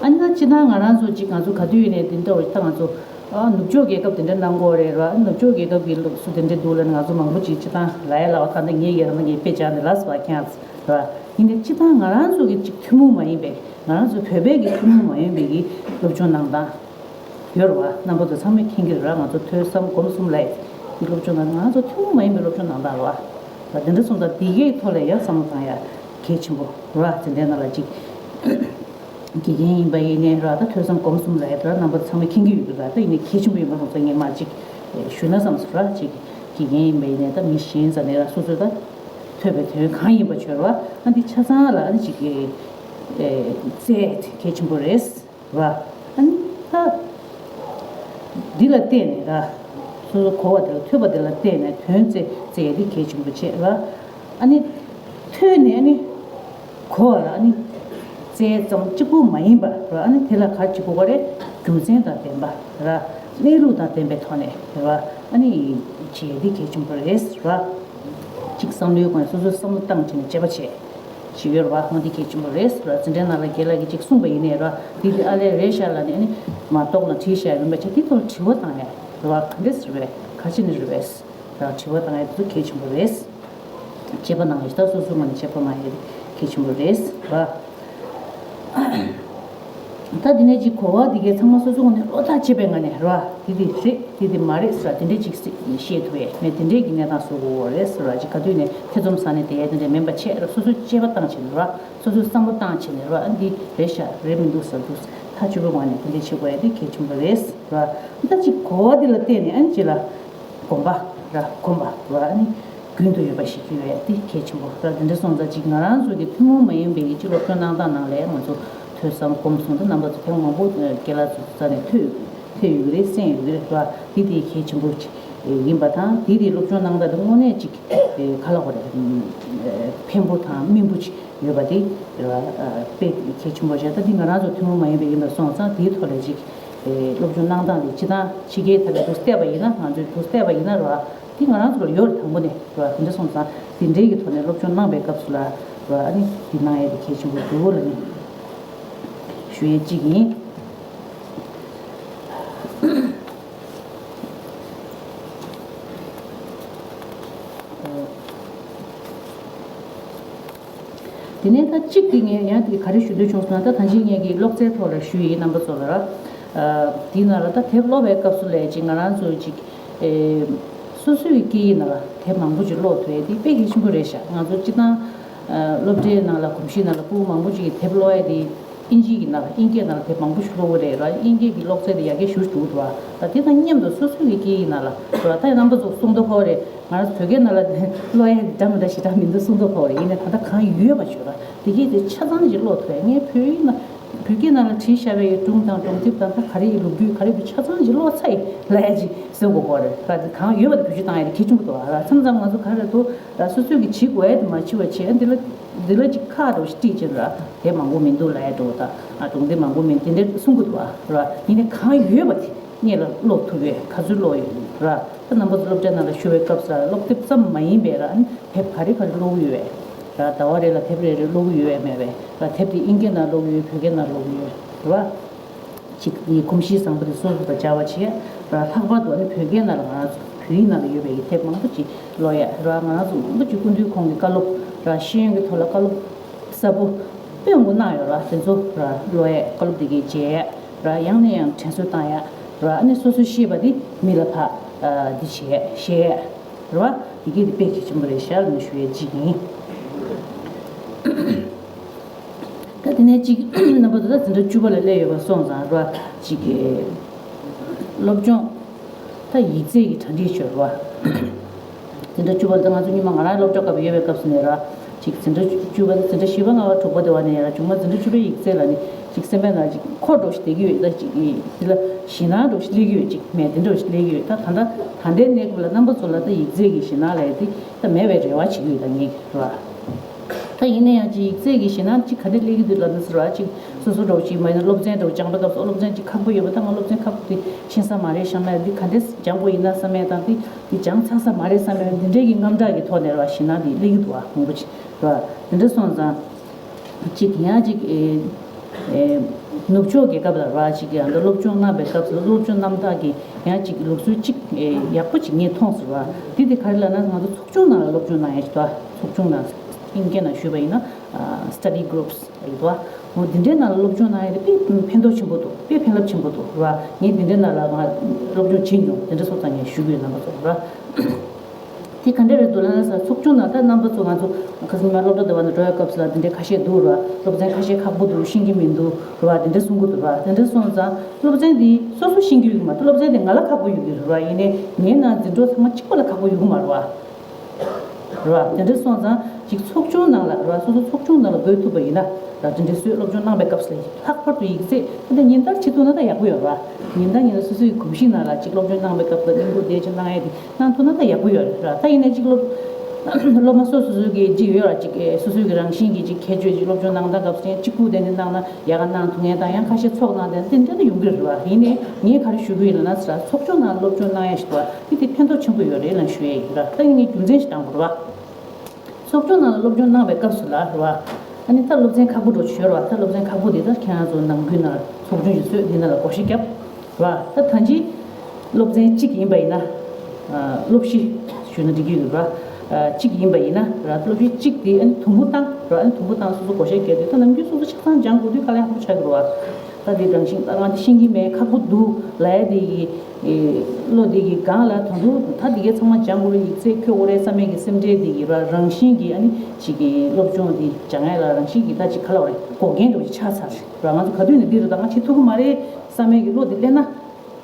ཨ་ནི་ད་སྤྱིར་བཏང་ང་རང་ཚོ་ཅིག་ང་ཚོ་ག་དུས་ཡིན་ནའི་དེ་འདྲ་བ་ད་ང་ཚོ་ཨ་ནུབ་ཕྱོགས་རྒྱལ་ཁབ་དེ་འདྲ་གནང་གི་ཡོད་རེད་ར། ཨ་ནི་ནུབ་ཕྱོགས་རྒྱལ་ཁབ་ཀྱི་སློབ་གསོ་དེ་འདྲ་འདུག་ལབ་ན་ང་ཚོ་མང་པོ་ཅིག་སྤྱིར་བཏང་ལབ་ཡ་ལབ་པ་ད་ནི་ངས་ཡ་ད་ནི་ངས་དཔེ་བྱས་ནས་ལབ་སོང་བ་ཁྱེད་རང་ཚོ་ར། ཡིན་ནའི་སྤྱིར་བཏང་ང་རང་ཚོ་གི་ཅིག་ཐུན་མོང་མ་ཡིན་པའི་ང་རང་ཚོ་བོད་པའི་གི་ཐུན་མོང་མ་ཡིན་པའི་གི་སློབ་སྦྱོང་གནང་སྟངས། ཡོད་རེད་བ། རྣམ་པ་ཚོ་ཚང་མས་མཁྱེན་གྱི་རེད་ར། ང་ཚོ་ཐོས་བསམ་སྒོམ་གསུམ་ལས་ཀྱི་སློབ་སྦྱོང་དང་ང་ཚོ་ཐུན་མོང་མ་ཡིན་པའི་སློབ་སྦྱོང་གནང་སྟངས་རེད་བ། དེ་འདྲ་སོང་ཙང་འདི་གའི་ཐོག་ལ་ཡང་བསམ་བློ་བཏང་ཡ་གལ་ཆེན་པོ་རེད་བ། འཛིན་གྲྭའི་ནང་ལ་ཅིག་དགེ་རྒན་ཡིན་པ་ཡིན་ནའི་ར། ད་ཐོས་བསམ་སྒོམ་གསུམ་ལས་ར་རྣམ་པ་ཚོ་ཚང་མས་མཁྱེན་གྱི་ཡོད་རེད་ར། ད་ཡིན་ནའི་གལ་ཆེན་པོ་ཡིན་པ་སོང་ཙང་ངས་མར་ཅིག་ཞུས་ན་བསམ་སོང་ར། ཅིག་ དགེ་རྒན་ཡིན་པ་ཡིན་ནའི་ད་མི་གཞན་ཙམ་ནས་ལ་སོ་སོས་ད་ཐོས་པའི་དོན་གང་ཡིན་པ་བྱོས་ར་བ། ཨ་འདི་ཆ་ཚང་ལ་ཨ་ནི་ཅིག་གི་ཨེ་རྩལ་གལ་ཆེན་པོ་རེད་ར་བ། ཨ་ནི་ད་འདི་ལ་བརྟེན་ནས་ར་སོ་སོ་གོ་བ་དེ་ལ་ཐོས་པ་དེ་ལ་བརྟེན་ནས་དོན་རྩལ་རྩལ་ཡ་འདི་གལ་ཆེན་པོ་བྱེད་ར། ཨ་ནི་ཐོས་ནས་ཨ་ནི་གོ་བ་ལ་ཨ་ནི་རྩལ་ཙམ་གཅིག་པུ་མ་ཡིན་པ་ར། ཨ་ནི་དེ་ལ་ག་རེ་བྱེད་དགོས་པ་རེད། རྒྱུ་མཚན་དང་ལྡན་པ་ར་གནས་ལུགས་དང་ལྡན་པའི་ཐོག་ནས་ར་ཨ་ནི་བྱེད་ཡ་འདི་གལ་ཆེན་པོ་རེད་ར། གཅིག་བསམ་བློའི་སྒོ་ནས་སོ་སོའི་བསམ་བློ་བཏང་བྱས་ནས་དཔྱད་པ་བྱས་ཞིག་ཡོད་ར་བ། ཧོ་འདི་གལ་ཆེན་པོ་རེད་ར། འཛིན་གྲྭའི་ནང་ལ་རྒན་ལགས་ཀྱིས་གཅིག་གསུངས་པ་ཡིན་ནའི་ར་འདི་འདི་ཨ་ལས་རེད་ཤག་ལ་ནི་ཨ་ནི་མ་གཏོགས་ལ་བྲིས་བཞག་ཡོད་པ་བྱས་དེ་ཐོག་དྲི་བ་བཏང་ཡ་ར་བ། ག་འདྲས་རེད་པས། ག་ཅི་ནས་རེད་པས་ར་དྲི་བ་བཏང་ཡ་དེ་ཚོ་གལ་ཆེན་པོ་རེད། དཔྱད་པ་གནང་ཡོད་ད། སོ་སོའི་ངོས་ནས་དཔྱད་པ་གནང་ཡོད་གལ་ཆེན་པོ་རེད་ར། ད་འདི་ནས་ཅིག་གོ་བ་འདི་གའི་ཚང་མ་སོ་སོའི་ངོས་ནས་བློ་ཐག་བཅད་པའི་ངང་ནས་ར་འདི་འདི་རེད་འདི་འདི་མ་རེད་ཟེར་འདི་འདྲས་ཅིག་ཤེས་ཐུབ་ཡས་མེད། འདི་འདྲས་ཀྱི་གནས་སྟངས་བཟོ་དགོས་རེད་ཟེར་བ་ཅིག་ག་དུས་ནས་ཐེ་ཚོམ་ཟ་ནས་བསྡད་ཡས་འདི་འདྲས་མིན་པ་བྱས་ར། སོ་སོས་དཔྱད་པ་བཏང་བྱས་ནས་ར་སོ་སོས་བསམ་བློ་བཏང་བྱས་ནས་ར་འདི་རེད་ཤག་རེད་མི་འདུག་ཟེར་འདུག་ཐག་ཆོད་པོའི་ངང་ནས་འདི་འདྲས་བྱེད་དགོས་ཡས་འདི་གལ་ཆེན་པོ་རེད་ཟེར་བ། ད་ཅིག་གོ་བ་འདི་ལ་བརྟེན་ནས་ཨ་ནི་ཅིག་ལ་གོམས་པ་ར་གོམས་པ་ར་ཨ་ནི་རྒྱུན་དུ་ཡོད་པ་ཞིག་ཡོད་ཡ་དེ་གལ་ཆེན་པོ་ར། དེ་འདྲ་སོང་ཙང་ཅིག་ང་རང་ཚོ་གི་ཐུན་མོང་མ་ཡིན་པའི་ཅིག་སློབ་སྦྱོང་གནང་སྟངས་ནང་ལ་ང་ཚོ་ཐོས་བསམ་སྒོམ་གསུམ་དང་རྣམ་པ་ཚོ་ཐེངས་མང་པོ་རྒན་ལགས་ཚོ་རྩ་ནས་ཐོས་ཐོས་ཡོད་ཀྱི་རེད། གསན་ཡོད་ཀྱི་རེད་ར། དེ་དེ་གལ་ཆེན་པོ་ཡིན་པ་དང་དེ་དེ་སློབ་སྦྱོང་གནང་སྟངས་དེ་དངོས་གནས་ཅིག་ག་ལ་གོ་རེད། ཕན་པོ་དང་སྨིན་པོ་ཅིག་ཡོད་པ་དེ་དཔེ་གལ་ཆེན་པོ་ཞིག་ད་འདི་ང་རང་ཚོ་ཐུན་མོང་མ་ཡིན་པའི་ཡིན་པ་སོང་ཙང་དེའི་ཐོག་ལ་ཅིག་སློབ་སྦྱོང་གནང་སྟངས་དེ་སྤྱི་བཏང་ཕྱི་རྒྱལ་ཐད་ལ་འདུག་བལྟས་པ་ཡིན་ན་ང་ཚོས་འདུག་བལྟས་པ་ཡིན་ན་ར་འདི་ང་རང་ཚོ་ལ་ཡོད་རེད། དང་པོ་ནས་ར་དེ་འདྲ་སོང་ཙང་དེ་འདྲའི་གི་ཐོག་ནས་སློབ་སྦྱོང་གནང་པའི་སྐབས་སུ་ལ་ར་ཨ་ནི་དེ་གནང་ཡས་དེ་གལ་ཆེན་པོ་འདུག་ལ་ནི་ཞུ་ཡས་གཅིག་ཡིན། དེ་ནས་ད་གཅིག་དེ་ངས་ཡང་དེ་ག་རེ་ཞུ་འདོད་བྱུང་སོང་ན། ད་ད་ཅི་ངས་ཀྱི་ཀློག་རྩལ་ཐོག་ལ་ཞུ་ཡིན་རྣམ་པ་ཚོ་ལ་ར། དེའི་ནང་ལ་ད་དེབ་ཀློག་པའི་སྐབས་སུ་ལས་ཅིག་ང་རང་ཚོ་ཅིག་སོ་སོའི་སྐད་ཡིག་ནང་ལ་དེབ་མང་པོ་ཅིག་ཀློག་ཐུབ་ཡས་དེ་དཔེ་གལ་ཆེན་པོ་རེད་ཤག་ང་ཚོ་སྤྱི་བཏང་སློབ་གྲྭའི་ནང་ལ་གོམས་གཤིས་ནང་ལ་ཕྲུ་གུ་མང་པོ་ཅིག་གིས་དེབ་ཀློག་ཡས་དེ་དབྱིན་ཇིའི་གི་ནང་ལ་དབྱིན་སྐད་ནང་ལ་དེབ་མང་པོ་ཞིག་ཀློག་གི་རེད་ར། དབྱིན་སྐད་ཀྱི་ཀློག་རྩལ་དེ་ཡར་རྒྱས་ཞེ་པོ་འགྲོ་གི་འདུག་ཨ། ད་དེ་དང་མཉམ་དུ་སོ་སོའི་གི་སྐད་ཡིག་ནང་ལ་ར་ད་རྣམ་པ་ཚོ་གསུང་མདོག་ཁ་པོ་རེད། ང་རང་ཚོ་བོད་སྐད་ནང་ལ་ཀློག་ཡ་འདྲ་མི་འདྲ་ཞེ་དྲག་མི་འདུག་གསུང་མདོག་ཁ་པོ་རེད། ཡིན་ནའི་ད་ལྟ་གང་ཡོད་པ་བྱོས་ར་དེ་གས་དེ་ཆ་ཚང་ཅིག་ཀློག་ཐུབ་ཡ། ངས་བོད་ཡིག་ནང་བོད་སྐད་ནང་ལ་བྲིས་བཞག་པའི་སྒྲུང་དང་སྒྲུང་དེབ་དང་ད་ག་རེ་ཡི་ལོ་རྒྱུས་ག་རེ་ཡི་ཆ་ཚང་ཅིག་ཀློག་ཚར་ཡི་ལབ་ཡ་ཅིག་ཟེར་དགོས་ཀྱི་རེད་ར། དེ་གང་ཡོད་པ་དེ་བེད་སྤྱོད་བཏང་ཡ་དེ་གལ་ཆེན་པོ་འདུག་ཨ། ར་མཚམས་མཚམས་ང་ཚོ་ག་རེ་འདུག་ར་སོ་སོས་གི་བྱེད་དགོས་ཡ་དེ་མ་བྱེད་པ་བྱེད་ཨ། འདི་ལ་འདི་ལ་ཅིག་ཁག་འདྲ་བོ་ཞིག་དཀྲིས་བྱས་ར་དེབ་མང་པོ་མི་འདུག་ལབ་ཡ་འདྲ་བོ་དང་ཨ་སྒྲུང་དེབ་མང་པོ་མི་འདུག་དེ་འདྲ་གསུང་གི་འདུག་ཨ། ར་ཡིན་ནའི་གང་ཡོད་པ་དེ། སྔོན་ལ་ཀློག་ཐུབ་ཡོད། ག་ཚོད་ཀློག་ཡོད་ར། ད་རྣམ་པ་ཚོ་སློབ་གྲྭའི་ནང་ལ་ཞུགས་པའི་སྐབས་སུ་ལ་སློབ་དེབ་ཙམ་མ་ཡིན་པའི་ར་ཨ་ནི་དེབ་ག་རེ་ག་རེ་ཀློག་གི་ཡོད་ར། ཟླ་བ་རེ་ལ་དེབ་རེ་རེ་ཀློག་གི་ཡོད་མེད་པས་ར། དེབ་དེ་དབྱིན་སྐད་ནང་ཀློག་གི་ཡོད། བོད་སྐད་ནང་ཀློག་གི་ཡོད་ར། གཅིག་དེའི་གོམས་གཤིས་བཟང་པོ་དེ་སོ་སོ་དང་སྦྱར་བ་བྱས་ར། ལྷག་པར་དུ་ཨ་ནི་བོད་སྐད་ནང་ལ་ང་རང་ཚོ་བོད་ཡིག་ནང་ལ་ཡོད་པའི་དེབ་མང་པོ་ཅིག་ཀློག་ཡ་ར། ང་རང་ཚོ་མང་པོ་ཅིག་སྐུ་མདུན་ཁོང་གི་བཀའ་སློབ་ར་ཤེས་ཡོན་གྱི་ཐོག་ལ་བཀའ་སློབ་གསལ་པོ་དཔེ་མང་པོ་གནང་ཡོད་ར། དེ་ཚོ་ར་ཀློག་ཡ་བཀའ་སློབ་དེ་གའི་མཇལ་ཡ། ར་ཡང་ནས་ཡང་དྲན་གསོ་བཏང་ཡ། ར་ཨ་ནི་སོ་སོས་ཤེས་པ་དེ་མི་ལ་ཕར་འདི་བྱས་བཤད་ཡ་ར་བ། དེ་གས་དེ་དཔེ་གལ་ཆེན་པོ་རེད་ཤག་ལབ་ནས་ཞུ་ཡ་གཅིག་ཡིན། ད་དེ་ནས་གཅིག་རྣམ་པ་ཚོ་ད་འཛིན་གྲྭ་བཅུ་པ་ལ་སླེབས་ཡོད་པ་སོང་ཙང་ར་གཅིག་གི་སློབ་སྦྱོང་ད་ཡིག་ཚད་ཀྱི་གྲ་སྒྲིག་བྱོས་ར་བ། འཛིན་གྲྭ་བཅུ་པ་ལ་ད་ང་ཚོ་སྔོན་མ་ང་རང་སློབ་གྲྭ་སྐབས་ཡོད་པའི་སྐབས་སུ་ནས་ར། ཅིག་འཛིན་གྲྭ་བཅུ་པ་དང་འཛིན་གྲྭ་བཞི་པ་ལྔ་པ་དྲུག་པ་དེ་བ་ནས་ར་བྱུང་མ་འཛིན་གྲྭ་བཅུ་པའི་ཡིག་ཚད་ལ་ནི་ཅིག་སེམས་པའི་ནང་ཅིག་འཁོར་འགྲོ་ཞིག་བསྡད་ཀྱི་ཡོད། ད་ཅིག་འདི་ལ་ཞེད་སྣང་འགྲོ་ཞིག་སླེབས་ཀྱི་ཡོད། ཅིག་མེད་འདི་འགྲོ་ཞིག་སླེབས་ཀྱི་ཡོད། ད་ད་ལྟ་ད་ལྟའི་གནས་སྐབས་ལ་རྣམ་པ་ཚོ་ལ་ད་ཡིག་ཚད་ཀྱི་ཞེད་སྣང་ལས་དེ་ད་མེད་པའི་རེ་བ་བྱེད་ཀྱི་ཡོད། ད་ངས་ར། ད་ཡིན་ན་ཡང་ཅིག་ཡིག་ཚད་ཀྱི་ཞེད་སྣང་ཅིག་ག་འདྲ་སླེབས་ཀྱི་འདུག་ལབ་ན་ཟེར་བ་ཅིག་སོ་སོ་འགྲོ་ཅིག་མ་ཡིན་ན་སློབ་ཚན་འགྲོ་སྦྱངས་པའི་སྐབས་སུ་སློབ་ཚན་ཅིག་ཁག་པོ་ཡོད་པ་ད་ང་སློབ་ཚན་ཁག་པོ་དེ་ཤེས་ས་མ་རེད་ཤག་མ་འདི་ག་འདྲས་སྦྱང་དགོས་ཡིན་ན་བསམ་ཡས་དང་དེ་དེ་སྦྱང་ཚར་ས་མ་རེད་བསམ་ཡས་འདི་འདྲའི་གི་རྔམ་སྐྲག་གི་ཐོག་ནས་ར་ཞེད་སྣང་དེ་སླེབས་ཀྱི་འདུག་ཨ། མང་པོ་ཅིག་ར་དེ་འདྲ་སོང་ཙང་ཅིག་ཡང་ཅིག་ཨེ་ཨེ་ནུབ་ཕྱོགས་རྒྱལ་ཁབ་ལ་ར་ཅིག་ཡང་འདི་སློབ་སྦྱོང་གནང་པའི་སྐབས་སུ་སློབ་སྦྱོང་རྣམ་དག་གི་ཡང་ཅིག་ལུགས་སྲོལ་ཅིག་ཨེ་ཡག་པོ་ཅིག་ངས་མཐོང་སོང་ར། དེ་དེ་ག་རེ་ལབ་ན་ང་ཚོ་ཚོགས་ཆུང་ནང་ལ་སློབ་སྦྱོང་གནང་ཡས་ཅིག་འདུག་ཨ། ཚོགས་ཆུང་ནང་དབྱིན་སྐད་ནང་ཞུས་པ་ཡིན་ན་study groups ཡོད་དོ། འོ་འདི་འདྲའི་ནང་ལ་སློབ་སྦྱོང་གནང་ཡ་དེ་དཔེ་ཕན་ཐོགས་ཆེན་པོ་འདུག་དཔེ་ཕན་རླབས་ཆེན་པོ་འདུག་ར། ངས་འདི་འདྲའི་ནང་ལ་ང་སློབ་སྦྱོང་བྱེད་མྱོང་། དེ་འདྲ་སོང་ཙང་ངས་ཞུ་གི་ཡོད་རྣམ་པ་ཚོ་ར། ག་འདྲ་རེད་འདུག་ལབ་ན་ས་ཚོགས་ཆུང་ནང་ད་རྣམ་པ་ཚོ་ང་ཚོ་ཁ་སང་མ་སློབ་གྲྭ་དེ་བ་ནས་འགྲོ་ཡ་སྐབས་སུ་ལ་དེ་འདྲའི་ཁ་ཤས་འདུག་ར། སློབ་ཚན་ཁ་ཤས་ཁག་པོ་འདུག་ཤེས་ཀྱི་མི་འདུག་ར། དེ་འདྲ་གསུང་གི་འདུག་ར། དེ་འདྲ་སོང་ཙང་སློབ་ཚན་འདི་སོ་སོ་ཤེས་ཀྱི་ཡོད་ཀྱི་མ་གཏོགས་སློབ་ཚན་འདི་ང་ལ་ཁག་པོ་ཡོད་ཀྱི་རེད་ར། ཡིན་ནའི་ངའི་ནང་འཛིན་གྲོགས་ཚང་མ་གཅིག་པ་ལ་ཁག་པོ་ཡོད་ཀྱི་མ་རེད་བ། རེད་བ། དེ་འདྲ་སོང་ཙང་ཅིག་ཚོགས་ཆུང་ནང་ལ་རེད་བ། སོ་སོ་ཚོགས་ཆུང་ནང་ལ་འགོད་ཐུབ་པ་ཡིན་ན་ར། དེ་འདྲ་སོས་སློབ་སྦྱོང་གནང་བའི་སྐབས་སུ་ལྷག་པར་དུ་ཡིག་ཚད་ད་ལྟ་ཉིན་ལྟར་བྱེད་ཐུབ་ན་ད་ཡག་པོ་ཡོད་རེད་བ། ཉིན་ལྟར་ཉིན་ལ་སོ་སོའི་གོམས་གཤིས་ནང་ལ་ཅིག་སློབ་སྦྱོང་གནང་བའི་སྐབས་ལ་སྙིང་པོ་བསྡད་ཅིག་གནང་ཡས་དེ་གནང་ཐུབ་ན་ད་ཡག་པོ་ཡོད་རེད་ར། ད་ཡིན་ནའི་ཅིག་སློབ་སློབ་མ་སོ་སོ་སོ་གི་ཅིག་ཡོད་ར། ཅིག་སོ་སོའི་གི་རང་བཞིན་གྱི་ཅིག་ཁྱད་ཆོས་ཅིག་སློབ་སྦྱོང་གནང་སྟངས་སྐབས་སུ་ཅིག་པུ་དེ་འདྲ་གནང་ན་ཡག་ག་གནང་ཐུབ་མཁན་དང་ཡང་ཁ་ཤས་ཚོགས་གནང་དེ་འདྲ་ད་ཡོང་གི་རེད་ར། ཡིན་ནའི་ངས་ག་རེ་ཞུ་གི་ཡིན་ལབ་ན་ཚོགས་ཆུང་ནང་སློབ་སྦྱོང་གནང་ཡ་ཞིག་འདུག་བ། དེ་དེ་ཕན་ཐོགས་ཆེན་པོ་ཡོད་རེད་ལབ་ཞུ་ཡ་ཡིན་ར། ད་ཡིན་ནའི་རྒྱུ་མཚན་ཞིག་དྲངས་དགོས་རེད་བ། ཚོགས་ཆུང་ནང་ལ་སློབ་སྦྱོང་གནང་བའི་སྐབས་སུ་ལ་རེད་བ། ཨ་ནི་ད་སློབ་ཚན་ཁག་པོ་འགྲོ་ཆོད་རེད་བ། ད་སློབ་ཚན་ཁག་པོ་དེ་ད་ཁྱེད་རང་ཚོ་ནམ་རྒྱུན་ནང་ཚོགས་ཆུང་ཞིག་བཟོས་དེ་ནང་ལ་བགོ་བཤའ་བརྒྱབ་རེད་བ། ད་ད་ཅི་སློབ་ཚན་གཅིག་ཡིན་པ་ཡིན་ན། ཨ། སློབ་གཞི་ཞུས་ན་འགྲིག་གི་ཡོད་རེད་བ། ཨ། གཅིག་ཡིན་པ་ཡིན་ན་ར། སློབ་གཞི་གཅིག་དེ་ཨ་ནི་དུམ་བུ་བཏང་ར། ཨ་ནི་དུམ་བུ་བཏང་སོ་སོ་བགོ་བཤའ་བརྒྱབ་དུས་ད་ནམ་རྒྱུན་སོ་སོ་ཆ་ཚང་སྦྱང་དགོས་དུས་དཀའ་ལས་ཁག་པོ་ཆགས་ཀྱི་རེད་བ། ད་དེ་རང་བཞིན་ད་ང་འདི་ཤེས་ཀྱི་མེད་ཁག་པོ་འདུག་ལབ་ཡ་དེ་ཡི། ཨེ། བློ་དེ་གི་སྒང་ལ་ད་དུང་ད་དེ་གའི་ཚང་མ་སྦྱང་དགོས་རེད། ཡིག་ཚད་འཁྱོལ་དགོས་རེད་བསམ་ཡས་ཀྱི་སེམས་ཁྲལ་དེ་གི་ར། རང་བཞིན་གྱི་ཨ་ནི་ཅིག་གི་སློབ་སྦྱོང་དེ་སྦྱང་ཡ་ལ་རང་བཞིན་གྱི་ད་ཅིག་ག་ལབ་རེད། འགོག་རྐྱེན་འདྲ་བོ་ཅིག་ཆགས་ཚར་རེད་ར། ང་ཚོ་ག་དུས་ནས་འདི་རེད། ད་ང་བྱེད་ཐུབ་ཀྱི་མ་རེད་བསམ་ཡས་ཀྱི་བློ་དེ་སླེབས་ན་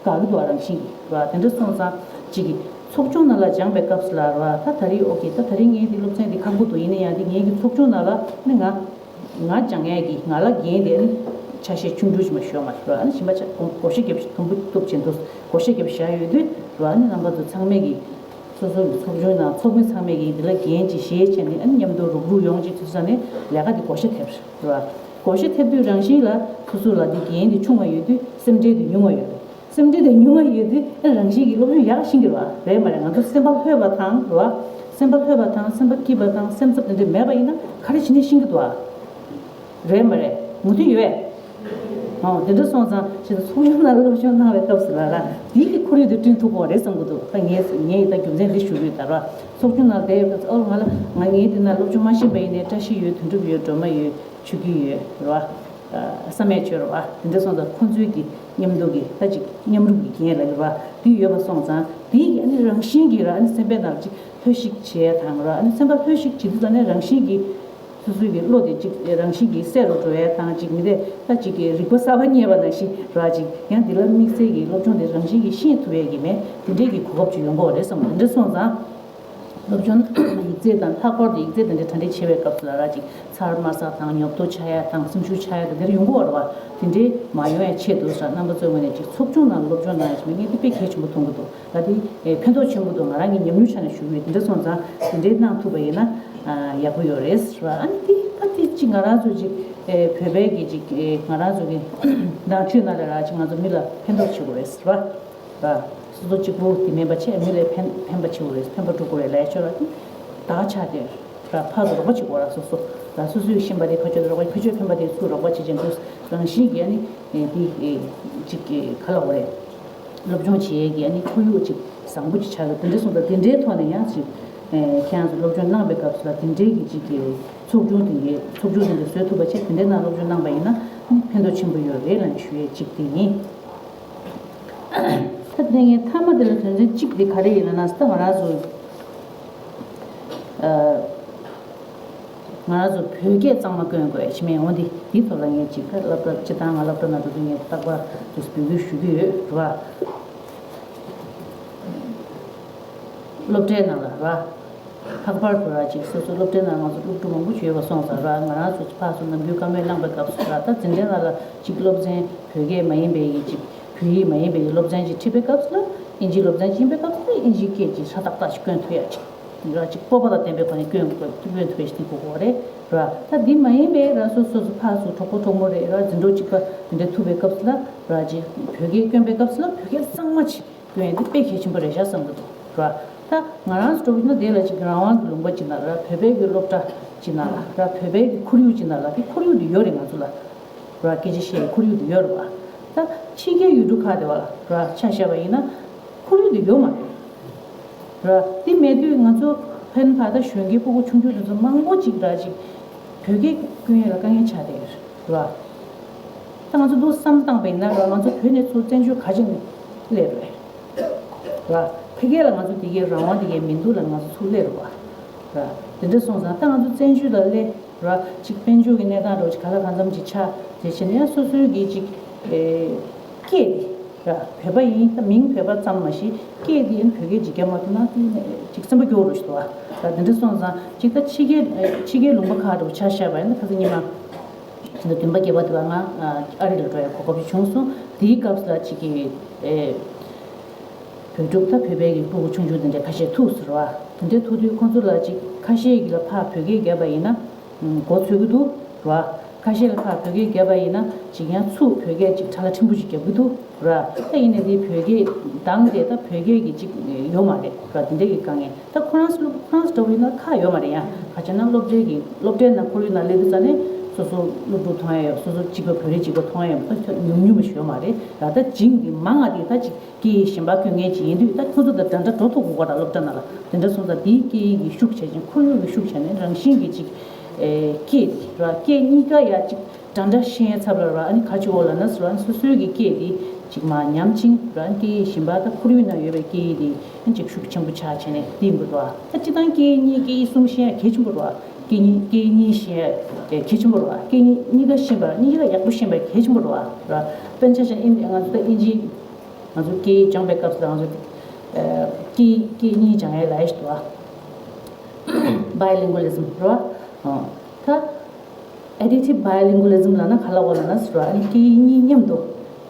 དགའ་གི་འདུག་ཨ། རང་བཞིན་གྱི་ར། དེ་འདྲ་སོང་ཙང་ཅིག་གི་ཚོགས་ཆུང་ནང་ལ་སྦྱངས་པའི་སྐབས་སུ་ལ་ར། ད་ད་རེས་ཨོ་ཁེ། ད་ད་རེས་ངའི་འདི་སློབ་ཚན་འདི་ཁག་པོ་འདུག་ཡིན་ན་ཡང་འདི་ངའི་གི་ཚོགས་ཆུང་ནང་ལ་ནི་ང་ང་སྦྱང་ཡས་ཀྱི་ང་ལ་འགན་དེ་ནི་ཆ་ཤས་ཆུང་ཆུང་ཞིག་མ་ཞུ་བ་མ་རེད་ར། ཨ་ནི་གཞན་པ་ཆ་བགོ་བཤའ་བརྒྱབ་ཤིག་དུམ་བུ་སྟུག་བྱེད་འདུག་བགོ་བཤའ་བརྒྱབ་བཞག་ཡོད་དུས་ར། ཨ་ནི་རྣམ་པ་ཚོ་ཚང་མས་ཀྱི་སོ་སོ་གི་ཚོགས་ཆུང་ནང་ཚོགས་མི་ཚང་མས་ཀྱི་འདི་ལ་འགན་ཅིག་བཞེས་བྱས་ནས། ཨ་ནི་མཉམ་དུ་རུག་རུག་ཡོང་ཅིག་དུས་ཙ་ནས་ལས་ཀ་འདི་བགོ་བཤའ་ཐེབས་ར། བགོ་བཤའ་ཐེབས་དུས་རང་བཞིན་ལ་སོ་སོ་ལ་འདི་འགན་འདི་ཆུང་བ་ཡོད་དུས་སེམས་ཁྲལ་འདི་ཉུང་བ་ཡོད་རེད། སེམས་ཁྲལ་དེ་ཉུང་བ་ཡོད་དུས་ཨེ་རང་བཞིན་གྱིས་སློབ་སྦྱོང་ཡག་ཤེས་ཀྱི་རེད་བ། རེད་མ་རེད། ང་ཚོ་སེམས་པ་ལྷོད་པ་དང་རེད་བ། སེམས་པ་ལྷོད་པ་དང་སེམས་པ་སྐྱིད་པ་དང་སེམས་འཚབ་དེ་འདྲ་མེད་པ་ཡིན་ན་ག་རེ་བྱེད་ནས་ཤེས་ཀྱི་འདུག་ཨ། རེད་མ་རེད། མོས་མཐུན་ཡོད་པས། ཨོ་དེ་འདྲ་སོང་ཙང་ཁྱེད་ཚོ་ཚོགས་ཆུང་ནང་སློབ་སྦྱོང་གནང་བའི་སྐབས་སུ་ལ་ར་དེའི་གི་ཁོར་ཡུག་དེ་བསྐྲུན་ཐུབ་ཀྱི་རེད་བསམ་གྱི་འདུག་ད་ངས་ངས་ད་རྒྱུ་མཚན་འདི་ཞུ་གི་ཡོད་ད་ར། ཚོགས་ཆུང་ནང་བསྡད་ཡོད་སྐབས་སུ་ཨོ་ང་ལ་ང་ངས་དེ་ན་སློབ་སྦྱོང་མ་ཤེས་པ་ཡིན་ནའི་བཀྲ་ཤིས་ཡོད། དོན་གྲུབ་ཡོད། སྒྲོལ་མ་ཡོད། ཆོས་སྐྱིད་ཡོད་རེད་བ། ཨ། བསམ་ཡས་ཆོས་རེད་བ། དེ་འདྲ་སོང་ཙང་ཁོང་ཚོའི་གི་མཉམ་དུ་གི་ད་ཅིག་མཉམ་རུབ་ཀྱི་འགན་ལ་རེད་བ། དེ་ཡོད་པ་སོང་ཙང་དེའི་གི་ཨ་ནི་རང་བཞིན་གྱིས་ར་ཨ་ནི་སེམས་པའི་ནང་ཅིག་ལྷོད་ཤིག་བྱེད་ཡ་དང་ར། ཨ་ནི་སེམས་པ་ལྷོད་ཤིག་བྱེད་དུས་ཙ་ནས་རང་བཞིན་གྱིས་སོ་སོའི་གི་བློ་དེ་ཅིག་རང་བཞིན་གྱིས་གསལ་རུ་འགྲོ་ཡ་དང་། ཅིག་མི་དེ་ད་ཅིག་གི་རིག་པ་གསར་པ་རྙེད་པ་ནང་བཞིན་ར། ཅིག་ཡང་འདི་ལ་དམིགས་བསལ་གྱི་སློབ་སྦྱོང་དེ་རང་བཞིན་གྱིས་ཤེས་ཐུབ་ཡ་གི་མེད། དེ་འདྲའི་གི་གོ་སྐབས་ཅིག་ཡོང་གི་རེད་བསམ། དེ་འདྲ་སོང་ཙང་། སློབ་སྦྱོང་ཡིག་ཚད་དང་། ལྷག་པར་དུ་ཡིག་ཚད་དེ་འདྲ་གྲ་སྒྲིག་བྱེད་པའི་སྐབས་སུ་ལ་ར་ཅིག་ཚར་མ་ཟ་དང་ཉོབ་ཏོ་ཆགས་ཡ་དང་སེམས་ཤུགས་ཆག་ཡ་དང་དེ་འདྲ་ཡོང་གི་ཡོད་རེད་བ། དེ་འདྲའི་མ་ཡོང་ཡ་ཆེད་དུ་ས་རྣམ་པ་ཚོའི་ངོས་ནས་ཅིག་ཚོགས་ཆུང་ནང་སློབ་སྦྱོང་གནང་ཡ་ཞིག་མེད་མཁན་དེ་དཔེ་གལ་ཆེན་པོ་མཐོང་གི་འདུག་ང་དེ་ཕན་ཐོགས་ཆེན་པོ་འདུག་ང་རང་གི་ཉམས་མྱོང་ཆ་ནས་ཞུ་གི་ཡོད། དེ་འདྲ་སོང་ཙང་དེ་འདྲའི་གནང་ཐུབ་པ་ཡིན་ན་ཡག་པོ་ཡོད་རེད་ཟེར་བ། ཨ་ནི་དེ་ད་དེ་ཅིག་ང་རང་ཚོ་ཅིག་བོད་པའི་གི་ཅིག་ང་རང་ཚོ་གི་ནང་ཆོས་ནང་ལ་ར་ཅིག་ང་ཚོ་མི་ལ་ཕན་ཐོགས་ཆེ་དགོས་རེད་ཟེར་བ། ར། སོ་སོ་གཅིག་པུ་དེ་མིན་པ་བྱས་མི་ལ་ཕན་ཕན་པ་བྱེད་དགོས་རེད། ཕན་པ་སྒྲུབ་དགོས་རེད་ལབ་ཡ་ཆོས་ར་དེ་དག་ཆ་དེ་ར། ཕར་ཚུར་རོགས་པ་བྱེད་དགོས་ར། སོ་སོ་ར་སོ་སོས་ཤེས་པ་དེ་ཕར་ཕྱོགས་དེ་རོགས་པ། ཕར་ཕྱོགས་ཕན་པ་དེ་ཚུར་རོགས་པ་བྱེད་ཅིང་དུས་རང་བཞིན་གྱིས་ཨ་ནི་དེ་ཅིག་ག་ལབ་དགོས་རེད། སློབ་སྦྱོང་བྱེད་ཡས་ཀྱི་ཨ་ནི་ཁོར་ཡུག་ཅིག་བཟང་པོ་ཅིག་ཆགས་ཀྱི། དེ་འདྲ་སོང་ཙང་དེ་འདྲའི་ཐོག་ནས་ཡང་ཅིག་ཁྱེད་རང་ཚོ་སློབ་སྦྱོང་གནང་བའི་སྐབས་སུ་ལ་དེ་འདྲའི་གི་ཅིག་གི་ཚོགས་ཆུང་དེ་འདྲའི་ཚོགས་ཆུང་དེ་འདྲ་བཟོས་ཐུབ་པ་བྱས། དེ་འདྲའི་ནང་སློབ་སྦྱོང་གནང་པ་ཡིན་ན་ཨ་ནི་ཕན་ཐོགས་ཆེན་པོ་ཡོད་རེད་ལབ་ནས་ཞུ་ཡས་ཅིག་དེ་ཡིན། ད་དེ་ངས་མཐའ་མ་དེ་ལ་དོན་ཚན་གཅིག་དེ་ག་རེ་ཡིན་ལབ་ན། ད་ང་རང་ཚོ་ཨ་ང་རང་ཚོ་བོད་སྐད་གཙང་མ་བཀོལ་དགོས་ཡ་ཅིག་མེད། འོ་འདི་འདིའི་ཐོག་ལ་ངས་ཅིག་ད་སློབ་གྲྭ་སྤྱི་བཏང་ང་སློབ་གྲྭ་ནང་འགྲོ་དུས་ངས་རྟག་པར་དུ་འབོད་སྐུལ་ཞུ་གི་ཡོད་རེད་བ། སློབ་གྲྭའི་ནང་ལ་ར། ལྷག་པར་དུ་ར་ཅིག་སོ་སོ་སློབ་གྲྭའི་ནང་ང་ཚོ་སློབ་ཕྲུག་མང་པོ་ཅིག་ཡོད་པ་སོང་ཙང་ར། ང་རང་ཚོ་ཕར་ཚུར་ནམ་རྒྱུན་བཀའ་མོལ་གནང་པའི་སྐབས་སུ་ར། ད་འཛིན་གྲྭའི་ནང་ལ་ཅིག་སློབ་ཚན་བོད་སྐད་མ་ཡིན་པའི་ཡི་ཅིག་བོད་ཡིག་མ་ཡིན་པའི་ཡི་སློབ་ཚན་ཅིག་ཁྲིད་པའི་སྐབས་སུ་ལ། ཨིན་ཇིའི་སློབ་ཚན་ཅིག་ཡིན་པའི་སྐབས་སུ་ལ་ཨིན་ཇིའི་སྐད་ཅིག་ཧྲ་ཏག་ཏག་ཅིག་བཀོན་ཐུབ་ཡ་ཅིག་ར། ཅིག་སྤོབས་པ་དང་ལྡན་པའི་སྒོ་ནས་བཀོན་དགོས། བཀོན་ཐུབ་ཡ་ཅིག་དེ་དགོས་ཀྱི་རེད་ར། ད་འདི་མ་ཡིན་པའི་ར་སོ་སོ་སོ་ཕར་ཚུར་གྲོགས་པོ་གྲོགས་མོ་རེད་ར། འཛིན་གྲོགས་གཅིག་པ་དེ་འདྲ་ཐུག་པའི་སྐབས་སུ་ལ་ར། ཅིག་བོད་སྐད་བཀོན་པའི་སྐབས་སུ་ལ་བོད་སྐད་གཙང་མ་ཅིག་སྐྱོན་ཡ་འདི་དཔེ་གལ་ཆེན་པོ་རེད་ཤག་བསམ་གྱི་འདུག་ར། ད་ང་རང་ཚོ་འགྲོ་བཞིན་ན་དེ་ལ་ཅིག་རང་དབང་གི་ལུང་པ་ཅིག་ནང་ལ་ར། བོད་པའི་གི་སློབ་གྲྭ་ཅིག་ནང་ལ་ར། བོད་པའི་གི་ཁོར་ཡུག་ཅིག་ནང་ལ། དེ་ཁོར་ཡུག་འདི་ཡོད་རེད་ང་ཚོ་ལ་ར། སྐད་ཆ་བཤད་ཡའི་ཁོར་ཡུག་འདི་ཡོད་རེད་བ། ད་ཕྱི་རྒྱལ་ཡུལ་གྲུ་ཁག་དེ་བ་ལ་ར་ཆ་བཞག་པ་ཡིན་ན་ཁོར་ཡུག་འདི་ཡོད་མ་རེད་ར། དེ་མེད་དུས་ང་ཚོ་ཕན་ཕ་ད་གཞོན་སྐྱེས་སྤུ་གུ་ཆུང་ཆུང་དེ་ཚོ་མང་པོ་ཅིག་ར་ཅིག་བོད་སྐད་སྐྱོན་ཡ་ལ་དཀའ་ངལ་ཆགས་བསྡད་ཡོད་རེད་བ། ད་ང་ཚོ་འདུག་བསམ་བཏང་པ་ཡིན་ན་ར། ང་ཚོ་བོད་ནས་ཚུར་བཙན་བྱོལ་ག་ཅིག་སླེབས་རེད་ར། དེ་གས་ལ་ང་ཚོ་དེ་གས་རང་དབང་དེ་གས་མི་འདུག་ལ། ང་ཚོ་ཚུར་སླེབས་རེད་བ། ར། དེ་འདྲ་སོང་ཙང་ད་ང་ཚོ་བཙན་བྱོལ་ལ་སླེབས་ར། ཅིག་དཔལ་འབྱོར་གྱི་གནས་སྟངས་འདྲ་བོ་ཅིག་ག་ལ་གང་འཚམ་ཅིག་ཆགས། དེ་བྱས་ནས་ཡང་སོ་སོའི་གི་ཅིག་ཨེ། སྐད་དེ་ར། བོད་པ་ཡིན། ད་མིང་བོད་པ་ཙམ་མ་ཞིག་སྐད་དེ་ཡང་བོད་སྐད་ཅིག་རྒྱབ་མ་ཐུབ་ན་དེ་ནས་ཅིག་སེམས་པ་སྐྱོ་བོ་རུ་ཞིག་འདུག་བ། ར། དེ་འདྲ་སོང་ཙང་ཅིག་ད་ཕྱི་རྒྱལ་ཕྱི་རྒྱལ་ལུང་པ་ཁག་འདྲ་བོ་ཆ་བཞག་པ་ཡིན་ན། ཁ་སང་ཉི་མ་ཕྱི་ཟླ་བདུན་པ་བརྒྱད་པ་དེ་བ་ང་ཨ་རི་ལ་འགྲོ་ཡ་གོ་སྐབས་བྱུང་སོང་། དེའི་སྐབས་ལ་ཅིག་གི་ཨེ། བོད་ཕྲུག་ད་བོད་པའི་གི་སྤུ་གུ་ཆུང་ཆུང་དེ་འདྲ་ཁ་ཤས་ཐུག་ཟེར་བ། དེ་འདྲ་ཐུག་དུས་ཁོང་ཚོ་ལ་ཅིག་ཁ་ཤས་ཀྱི་ལ་ཕར་བོད་སྐད་བརྒྱབ་པ་ཡིན་ན་མགོ་ཚོས་ཀྱི་འདུག་ར། ཁ་ཤས་ལ་ཕར་བོད་སྐད་བརྒྱབ་པ་ཡིན་ན་ཅིག་ཡང་ཚུར་བོད་སྐད་ཅིག་ཁྲ་ལ་ཕྲན་བུ་ཅིག་རྒྱབ་ཀྱི་འདུག་ར། ད་ཡིན་ནའི་དེ་བོད་སྐད་གདངས་དེ་ད་བོད་སྐད་ཀྱི་ཅིག་ཡོད་མ་རེད་ར། དེ་འདྲ་གི་དཀའ་ངལ། ད་ཁོ་རང་ཚོ་ཁོ་རང་ཚོ་འདྲ་བོ་ཡིན་ན་ཁག་ཡོད་མ་རེད། ཡང་ག་ཅི་ན་སློབ་གྲྭའི་གི་སློབ་གྲྭའི་ནང་ཁོར་ཡུག་ནང་སླེབས་དུས་ཙ་ནས་སོ་སོ་སློབ་ཕྲུག་མཐོང་ཡ་ཡོད། སོ་སོ་གཅིག་པ་བོད་རིགས་གཅིག་པ་མཐོང་ཡ་ཡོད། ད་ཉུང་ཉུང་བ་ཞིག་ཡོད་མ་རེད་ར། ད་བྱིངས་འདི་མང་ང་དེ་ད་ཅིག་སྐད་ཡིག་གཞན་པ་སྐྱོན་མཁན་ཅིག་ཡིན་དུས། ད་ཁོ་ཚོ་དང་འདྲ་འདྲ་འགྲོ་ཐུབ་དགོས་ཀ་ར། སློབ་གྲྭ་ནང་ལ། དེ་འདྲ་སོང་ཙང་དེའི་སྐད་ཡིག་གི་ཤུགས་ཆེ་ཅིང་ཁོར་ཡུག་གི་ཤུགས་ཆེ་ནས་རང་བཞིན་གྱི་ཅིག་ཨེ། སྐད་དེ་ར། སྐད་གཉིས་ཀ་ཡ་ཅིག་འདྲ་འདྲ་ཤེས་ཚབ་ལ་ར། ཨ་ནི་ག་ཅི་འོ་ལབ་ན་ཟེར་བ། ཨ་ནི་སོ་སོའི་གི་སྐད་དེ་ཅིག་མར་ཉམས་ཅིང་ར། ཨ་ནི་སྐད་ཡིག་གཞན་པ་ད་ཁོར་ཡུག་ནང་ཡོད་པའི་སྐད་ཡིག་དེ་ཨ་ནི་ཅིག་ཤུགས་ཆེན་པོ་ཆགས་བྱས་ནས་དེ་ཡིན་དགོས་འདུག་ཨ། ད་སྤྱིར་བཏང་སྐད་ཡིག་གཉིས་སྐད་ཡིག་གསུམ་ཤེས་ཡ་གལ་ཆེན་པོ་རེད་བ། སྐད་གཉིས་སྐད་ཡིག་གཉིས་ཤེས་ཡ་གལ་ཆེན་པོ་རེད་བ། སྐད་གཉིས་གཉིས་ཀ་ཤེས་པ། གཉིས་ཀ་ཡག་པོ་ཤེས་པ་གལ་ཆེན་པོ་རེད་བ། ར། དཔེར་ན་ཆ་བཞག་ཨིན། ང་ཚོ་ད་ཨིན་ཇི། ང་ཚོ་སྐད་ཡིག་སྦྱངས་པའི་སྐབས་སུ་ང་ཚོ་ཨ་སྐད་ཡིག་སྐད་གཉིས་སྦྱང་ཡ་ལབ་ཡ་ཞིག་འདུག་བ། Bilingualism རེད་བ། ཨ། ད་Additive bilingualism ལབ་ན་ག་ལབ་དགོས་ལབ་ན་ཟེར་བ། ཨ་ནི་སྐད་ཡིག་གཉིས་མཉམ་དུ་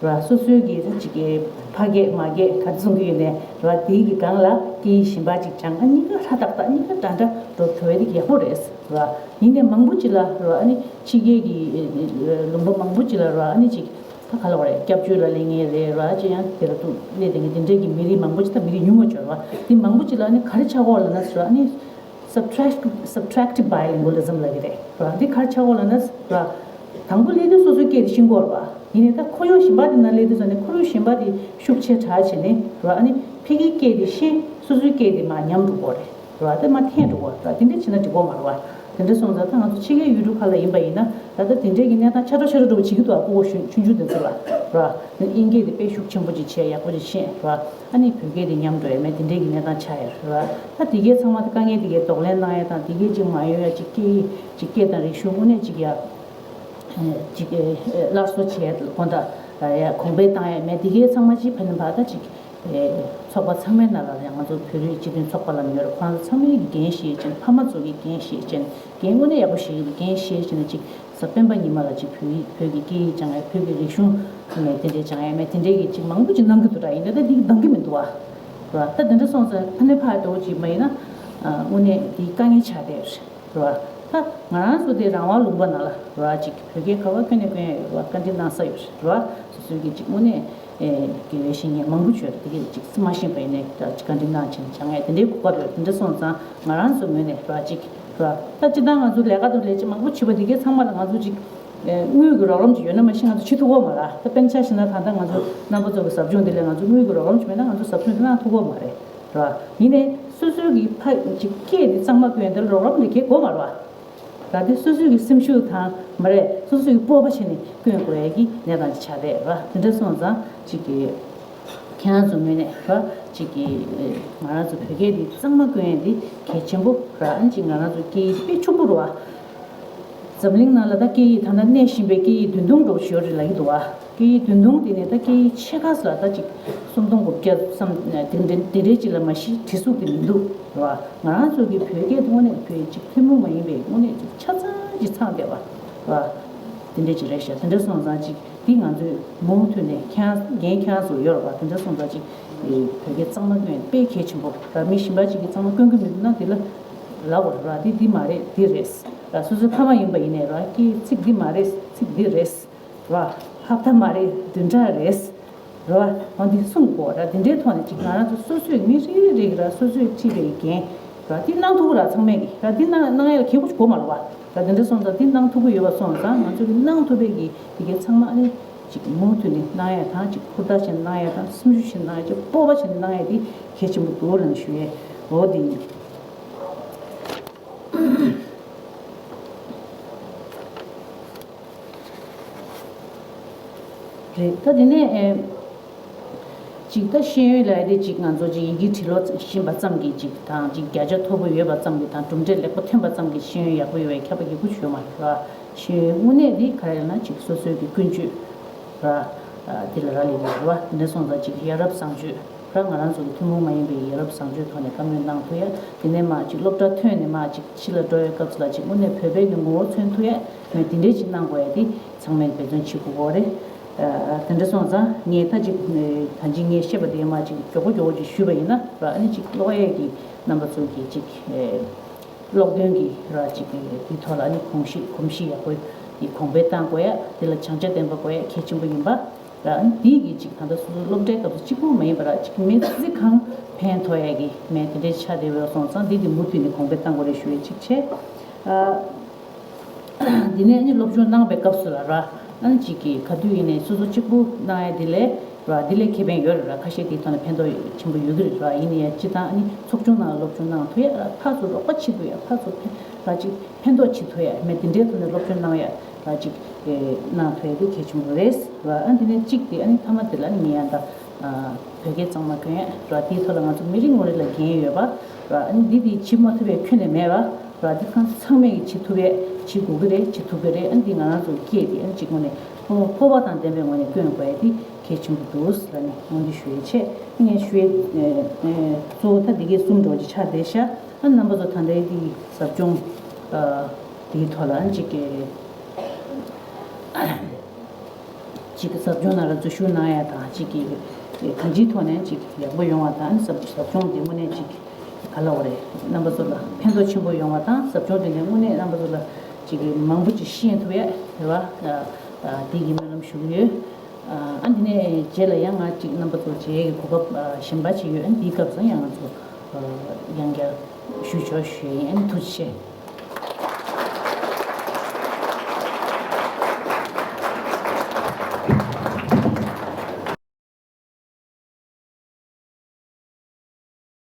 རེད་བ། སོ་སོའི་གི་ད་ཅིག་གི་ཕ་སྐད་མ་སྐད་ག་རེ་གསུང་གི་ཡོད་ནའི་རེད་བ། དེའི་གི་སྒང་ལ་སྐད་ཡིག་གཞན་པ་ཅིག་སྦྱང་། ཨ། གཉིས་ཀ་ཧྲ་ཏག་ཏག་གཉིས་ཀ་འདྲ་འདྲ་འགྲོ་ཐུབ་པ་དེ་ཡག་པོ་རེད་ཟེར་བ། ཡིན་ནའི་མང་པོ་ཅིག་ལ་རེད་བ། ཨ་ནི་ཕྱི་རྒྱལ་གྱི་ལུང་པ་མང་པོ་ཅིག་ལ་རེད་བ། ཨ་ནི་ཅིག་ད་ག་ལབ་དགོས་རེད། སྐྱབས་བཅོལ་ལ་སླེབས་མཁན་རེད་ར། ཅིག་ཡང་དེ་ལ་ཐུག་སླེབས་བསྡད་མཁན་དེ་འདྲའི་གི་མི་རིགས་མང་པོ་ཅིག་ད་མི་རིགས་ཉུང་ང་ཅིག་ཡོད་རེད་བ། དེ་མང་པོ་ཅིག་ལ་ཨ་ནི་ག་རེ་ཆགས་ཀྱི་ཡོད་ལབ་ན་ཟེར་བ། ཨ་ནི་Subtract- subtractive bilingualism ལབ་ཀྱི་རེད་ར། འདི་ག་རེ་ཆགས་ཀྱི་ཡོད་ལབ་ན་ར། དང་པོ་སླེབས་དུས་སོ་སོའི་སྐད་དེ་ཤེས་ཀྱི་ཡོད་རེད་བ། ཡིན་ནའི་ད་ཁོར་ཡུག་གཞན་པ་དེ་ནང་སླེབས་དུས་ཙ་ནས་ཁོར་ཡུག་གཞན་པ་དེ་ཤུགས་ཆེ་དྲགས་བྱས་ནས་ར། ཨ་ནི་ཕ་གིའི་སྐད་དེ་ཤེས། སོ་སོའི་སྐད་དེ་མར་ཉམས་འགྲོ་གི་ཡོད་རེད་ར། དེ་མར་འཐེན་འགྲོ་གི་ཡོད་རེད་ར། དེ་འདྲ་བྱས་ན་འགྲིག་གི་ཡོད་མ་རེད་བ། དེ་འདྲ་སོང་ཙང་ད་ང་ཚོ་ཕྱི་རྒྱལ་ཡུལ་གྲུ་ཁག་ལ་ཡིན་པ་ཡིན་ན་ད་ལྟ་དེ་འདྲའི་གི་གནས་སྟངས་ཆ་འདྲ་ཆ་འདྲ་འདྲ་བོ་བྱེད་ཀྱི་འདུག་བ། སྤུ་གུ་ཆུང་ཆུང་དེ་ཚོ་ལ་ར། དབྱིན་སྐད་དེ་དཔེ་ཤུགས་ཆེན་པོ་ཅིག་བྱས། ཡག་པོ་ཅིག་ཤེས་ར། ཨ་ནི་བོད་སྐད་དེ་ཉམས་འགྲོ་ཡ་མེད། དེ་འདྲའི་གི་གནས་སྟངས་ཆགས་ཡོད་ར། ད་དེ་གའི་ཚང་མ་དེ་དཀའ་ངལ་དེ་གའི་གདོང་ལེན་གནང་ཡ་དང་། དེ་གའི་ཅིག་མ་ཡོང་ཡ། ཅིག་སྐད་ཡིག་ཅིག་སྐད་དང་རིག་གཞུང་དངོས་གནས་ཅིག་ཡ་ཅིག་སླར་གསོ་བྱས་དགོས་ད། ཡ་གོང་འཕེལ་བཏང་ཡ་མེད། དེ་གའི་ཚང་མ་ཅིག་ཕན་ནི་བ། ད་ཅིག་ཚོགས་པ་ཚང་མའི་ནང་ལ་ཡང་ང་ཚོ་བོད་རིགས་སྤྱི་མཐུན་ཚོགས་པ་ལབ་ཡོད་རེད། ཁོ་རང་ཚོ་ཚང་མས་འགན་བཞེས་བྱས་ནས། ཕ་མ་ཚོ་གིས་འགན་བཞེས་བྱས་ནས། འགན་དངོས་གནས་ཡག་པོ་བཞེས་ཀྱི་འདུག་འགན་བཞེས་བྱས་ནས་ཅིག་གཟའ་སྤེན་པ་ཉི་མ་ལ་ཅིག་བོད་ཡིག་བོད་ཀྱི་སྐད་ཡིག་སྦྱང་ཡ། བོད་ཀྱི་རིག་གཞུང་ནས་དེ་འདྲའི་སྦྱང་ཡ་མེད། དེ་འདྲའི་གི་ཅིག་མང་པོ་ཅིག་གནང་གི་འདུག་ར། ཡིན་ནའི་ད་འདི་འདང་གི་མི་འདུག་བ། ར། ད་དེ་འདྲ་སོང་ཙང་ཕ་ནས་ཕར་འགྲོ་ཅིག་མ་ཡིན་ན་དངོས་གནས་འདི་དཀའ་ངལ་ཆགས་བསྡད་རེད། རེད་བ། ད་ང་རང་ཚོ་དེ་རང་དབང་ལུང་པ་ནང་ལ་རེད་བ། ཅིག་བོད་སྐད་ག་པར་བཀོན་ནས་བཀོན་ཡ་ཡོད་རེད་བ། བཀའ་འདྲི་གནང་ས་ཡོད་རེད་བ། སོ་སོའི་གི་ཅིག་དངོས་གནས་ཨེ་དགེ་བའི་བཤེས་གཉེན་མང་པོ་བྱོས་རེད། དེ་གས་ཅིག་མ་ཤེས་པ་ཡིན་ནའི་ད་ཅིག་བཀའ་འདྲི་གནང་བྱས་ནས་སྦྱང་ཡ་དེ་འདྲའི་གོ་སྐབས་ཡོད། དེ་འདྲ་སོང་ཙང་ང་རང་ཚོ་ངོས་ནས་རེད་བ། ཅིག་རེད་བ། ད་སྤྱིར་བཏང་ང་ཚོ་ལས་ཀ་དང་ལས་བྱེད་མང་པོ་བྱེད་པ་དེ་གས་ཚང་མ་ལ་ང་ཚོ་ཅིག་ཨེ་དངུལ་གྱི་རོགས་རམ་ཅིག་ཡོད་ན་མ་གཞི་ང་ཚོ་བྱེད་ཐུབ་ཀྱི་ཡོད་མ་རེད། ད་དཔེར་ན་ཆ་བཞག་ན་ད་ལྟ་ང་ཚོ་རྣམ་པ་ཚོ་གི་ཟབ་སྦྱོང་འདི་ལ་ང་ཚོ་དངུལ་གྱི་རོགས་རམ་ཅིག་མེད་ན་ང་ཚོ་ཟབ་སྦྱོང་འདི་གནང་ཐུབ་ཀྱི་ཡོད་མ་རེད། རེད་བ། ཡིན་ནའི་སོ་སོའི་གི་ཕ་ཅིག་སྐད་འདི་གཙང་མ་བཀོན་ཡ་དེ་ལ་རོགས་རམ་ལས་ཀའི་དགོས་མ་རེད་བ། ར། དེ་སོ་སོའི་གི་སེམས་ཤུགས་དང་མ་རེད། སོ་སོའི་གི་སྤོབས་པ་བྱས་ནས་བཀོན་དགོས་ཡ་གི་གནས་སྟངས་ཅིག་ཆགས་བསྡད་ར། དེ་འདྲ་སོང་ཙང་ཅིག་གི་ཁྱེད་རང་ཚོ་ངོས་ནས་ར། ཅིག་གི་ང་རང་ཚོ་བོད་སྐད་འདི་གཙང་མ་བཀོན་ཡ་འདི་གལ་ཆེན་པོ་ར། ཨ་ནི་ཅིག་ང་རང་ཚོ་སྐད་ཡིག་དཔེ་ཕྱུག་པོ་རེད་བ། འཛམ་གླིང་ནང་ལ་ད་སྐད་ཡིག་ད་ལྟ་གནས་བཞིན་པའི་སྐད་ཡིག་བདུན་སྟོང་འགྲོ་བཞིན་ཡོད་རེད་ལབ་ཀྱི་འདུག་བ། སྐད་ཡིག་བདུན་སྟོང་དེ་ནས་ད་སྐད་ཡིག་ཕྱེད་ཀ་ཙམ་ལ་ད་ཅིག་སུམ་སྟོང་དགུ་བརྒྱ་ཙམ་དེ་འདྲ་དེ་འདྲའི་ཅིག་ལ་མ་གཞི་བྲིས་གཟུགས་དེ་མི་འདུག་རེད་བ། ང་རང་ཚོ་གི་བོད་སྐད་དངོས་གནས་བོད་ཅིག་ཐུན་མོང་མ་ཡིན་པའི་དངོས་གནས་ཅིག་ཆ་ཚང་ཅིག་ཚང་བསྡད་པ་རེད་བ། དེ་འདྲ་ཅིག་རེད་ཤག་དེ་འདྲ་སོང་ཙང་ཅིག་འདི་ང་ཚོས་མུ་མཐུད་ནས་ཁྱེད་རང་འགན་ཁྱེད་རང་ཚོ་ཡོད་རེད་བ། དེ་འདྲ་སོང་ཙང་ཅིག་བོད་སྐད་གཙང་མ་བཀོན་དཔེ་གལ་ཆེན་པོ་རེད། མི་གཞན་པ་ཅིག་གིས་གཙང་མ་བཀོན་གི་མི་འདུག་ན་དེ་ལ་ལབ་དགོས་རེད་བ། འདི་འདི་མ་རེད། འདི་རེད། ར། སོ་སོའི་ཕ་མ་ཡིན་པ་ཡིན་ནའི་ར། ཀྱི་ཚིག་འདི་མ་རེད། ཚིག་འདི་རེད། ར། ཧབ་ཐ་མ་རེད། བདུན་ཕྲག་རེད། ར། འོ་འདི་གསུང་དགོས་ར། འདི་འདྲའི་ཐོག་ནས་ཅིག་ང་རང་ཚོ་སོ་སོས་མི་རེ་རེ་རེ་ར་སོ་སོས་འཁྲི་བའི་འགན་ར། འདི་གནང་ཐུབ་ཀྱི་ར། ཚང་མས་ཀྱི་ར། འདི་གནང་གནང་ཡ་ལ་གལ་པོ་ཅིག་དགོས་མ་རེད་བ། ར། འདི་འདྲ་སོང་ཙང་འདི་གནང་ཐུབ་ཀྱི་ཡོད་པ་སོང་ཙང་ང་ཚོ་གི་གནང་ཐུབ་པའི་གི་འདི་གའི་ཚང་མ་ཨ་ནི་ཅིག་མུ་མཐུད་ནས་གནང་ཡ་དང་། ཅིག་ཧུར་ཐག་བྱས་ནས་གནང་ཡ་དང་། སེམས་ཤུགས་བྱས་ནས་གནང་ཡ། ཅིག་སྤོབས་པ་བྱས་ནས་གནང་ཡ་འདི་གལ་ཆེན་པོ་འདུག་ལབ་ནས་ཞུ་ཡས་འོ་འདི་ཡིན། རེད། ད་དེ་ནས་ཨེ། ཅིག་ད་ཤེས་ཡོན་ལབ་ཡ་དེ་ཅིག་ང་ཚོ་ཅིག་ཡི་གེ་འབྲི་ཀློག་ཤེས་པ་ཙམ་གྱིས་ཅིག་དང་ཅིག་བརྒྱ་ཆ་མཐོ་པོ་ཡོད་པ་ཙམ་གྱིས་དང་གྲུབ་འབྲས་ལེགས་པོ་ཐོན་པ་ཙམ་གྱིས་ཤེས་ཡོན་ཡག་པོ་ཡོད་པའི་ཁྱབ་པ་ཡག་པོ་ཞིག་ཡོད་མ་རེད་བ། ཤེས་ཡོན་དངོས་གནས་དེ་ག་རེ་ལབ་ན་ཅིག་སོ་སོའི་གི་ཀུན་སྤྱོད་ར་དེ་ལ་རག་ལས་ཡོད་རེད་བ། དེ་འདྲ་སོང་ཙང་ཅིག་ཡ་རབས་བཟང་སྤྱོད་ར་ང་རང་ཚོ་གི་ཐུན་མོང་མ་ཡིན་པའི་ཡ་རབས་བཟང་སྤྱོད་ཐོག་ནས་བཀའ་མོལ་གནང་ཐུབ་ཡ། དེ་ནས་མ་ཅིག་སློབ་གྲྭ་ཐོན་ནས་མ་ཅིག་ཕྱི་ལ་འགྲོ་བའི་སྐབས་སུ་ལ་ཅིག་དངོས་གནས་བོད་པའི་གི་ངོ་བོ་མཚོན་ཐུབ་ཡ་མེད་དེ་འདྲས་ཅིག་གནང་དགོས་ཡ་དེ་ཚང་མས་འབད་བརྩོན་བྱེད་དགོས་གོ་རེད། དེ་འདྲ་སོང་ཙང་ངས་ད་ཅིག་ད་ཅིག་ངས་བཤད་པ་དེ་མ་ཅིག་མགྱོགས་པོ་མགྱོགས་པོ་ཅིག་ཞུས་པ་ཡིན་ན་ར་ཨ་ནི་ཅིག་ཀློག་ཡས་ཀྱི་རྣམ་པ་ཚོ་གི་ཅིག་ཀློག་འདོན་གྱི་ར་ཅིག་དེའི་ཐོག་ལ་ཨ་ནི་གོམས་གཤིས་གོམས་གཤིས་ཡག་པོ་ཡི་གོང་འཕེལ་བཏང་དགོས་ཡ་དེ་ལ་བྱང་ཆ་ལྡན་པ་དགོས་ཡ་གལ་ཆེན་པོ་ཡིན་པ་ར་ཨ་ནི་དེའི་གི་ཅིག་ད་ལྟ་སོ་སོ་སློབ་གྲྭའི་སྐབས་སུ་གཅིག་པུ་མ་ཡིན་པ་ར་ཅིག་མི་ཚེ་གང་ཕན་ཐོགས་ཡ་གི་མེད་དེ་འདྲའི་ཆ་དེ་བས་སོང་ཙང་འདི་དེ་མུ་མཐུད་ནས་གོང་འཕེལ་བཏང་དགོས་རེད་ཞུ་ཡ་ཅིག་བྱས། འདི་ནས་ནི་སློབ་སྦྱོང་གནང་བའི་སྐབས་སུ་ལ་ར། ཨ་ནི་གཅིག་གིས་ག་དུས་ཡིན་ནའི་སོ་སོ་གཅིག་པུ་གནང་ཡ་འདི་ལས་ར་འདི་ལས་ཁེ་ཕན་ཡོད་རེད་ར། ཁ་ཤས་དེའི་ཐོག་ནས་ཕན་ཐོགས་ཆེན་པོ་ཡོད་ཀྱི་རེད་ར། ཡིན་ནའི་ཡ་སྤྱི་བཏང་ཨ་ནི་ཚོགས་ཆུང་ནང་ལ་སློབ་སྦྱོང་གནང་ཐུབ་ཡ་ར་ཕར་ཚུར་རོགས་པ་བྱེད་ཐུབ་ཡ་ཕར་ཚུར་ཕན་ར་གཅིག་ཕན་ཐོགས་བྱེད་ཐུབ་ཡ་མེད་དེ་འདྲའི་ཐོག་ནས་སློབ་སྦྱོང་གནང་ཡ་ར་གཅིག་གནང་ཐུབ་ཡ་དེ་གལ་ཆེན་པོ་རེད་ར། ཨ་འདི་ནས་གཅིག་དེ་ཨ་ནི་མཐའ་མ་དེ་ལ་ཨ་ནི་ངས་ཡང་ད་བོད་སྐད་གཙང་མ་གྱོན་ཡ་ར་དེའི་ཐོག་ལ་ང་ཚོ་མི་རེ་ངོ་རེ་ལ་འགན་ཡོད་པ་ར། ཨ་ནི་འདི་དེ་བྱེད་མ་ཐུབ་པའི་ཁྱོན་ནས་མེད་པ། ར་འདི་གང་ཚང་མས་ཀྱི་བྱེད་ཐུབ་པས་བྱེད་དགོས་ཀྱི་རེད། བྱེད་ཐུབ་ཀྱི་རེད། ཨ་འདི་ང་རང་ཚོ་སྐད་དེ་ཨ་གཅིག་ངོས་ནས་སྤོབས་པ་དང་ལྡན་པའི་ངོས་ནས་སྐྱོན་དགོས་ཡ་དེ་གལ་ཆེན་པོ་འདུག་ལ་ནས་ངོས་འདི་ཞུ་ཡས་ཆེད་ངས་ཞུ་ཡས་གཙོ་བོ་ད་འདི་གའི་གསུམ་འགྲོ་གི་ཆགས་བསྡད་ཤག་ཨ་རྣམ་པ་ཚོ་ད་ལྟའི་དེ་ཟབ་སྦྱོང་དེའི་ཐོག་ལ་ཨ་གཅིག་གི་གཅིག་གི་ཟབ་སྦྱོང་ནང་ལ་འཛུལ་ཞུགས་གནང་ཡ་དང་གཅིག་གི་གང་ཅིའི་ཐོག་ནས་གཅིག་ཡག་པོ་ཡོང་བ་དང་ཟབ་ཟབ་སྦྱོང་འདི་དངོས་གནས་གཅིག་ག་ལ་བ་རེད། རྣམ་པ་ཚོ་ལ་ཕན་ཐོགས་ཆེན་པོ་ཡོང་བ་དང་ཟབ་སྦྱོང་འདི་ནས་དངོས་གནས་རྣམ་པ་ཚོ་ལ་གཅིག་གི་མང་པོ་ཅིག་ཤེས་ཐུབ་ཡ་རེད་བ། དེ་གི་སྨོན་ལམ་ཞུ་གི་ཡོད། ཨ་འདི་ནས་རྗེས་ལ་ཡང་ང་གཅིག་རྣམ་པ་ཚོ་མཇལ་ཡའི་གོ་སྐབས་གཞན་པ་ཅིག་ཡོད། ཨ་འདིའི་སྐབས་སུ་ཡང་ང་ཚོ་ཡང་བསྐྱར་ཞུ་ཆོག་ཞུ་ཡ་ཡིན། ཨ་ཐུགས་རྗེ་ཆེ།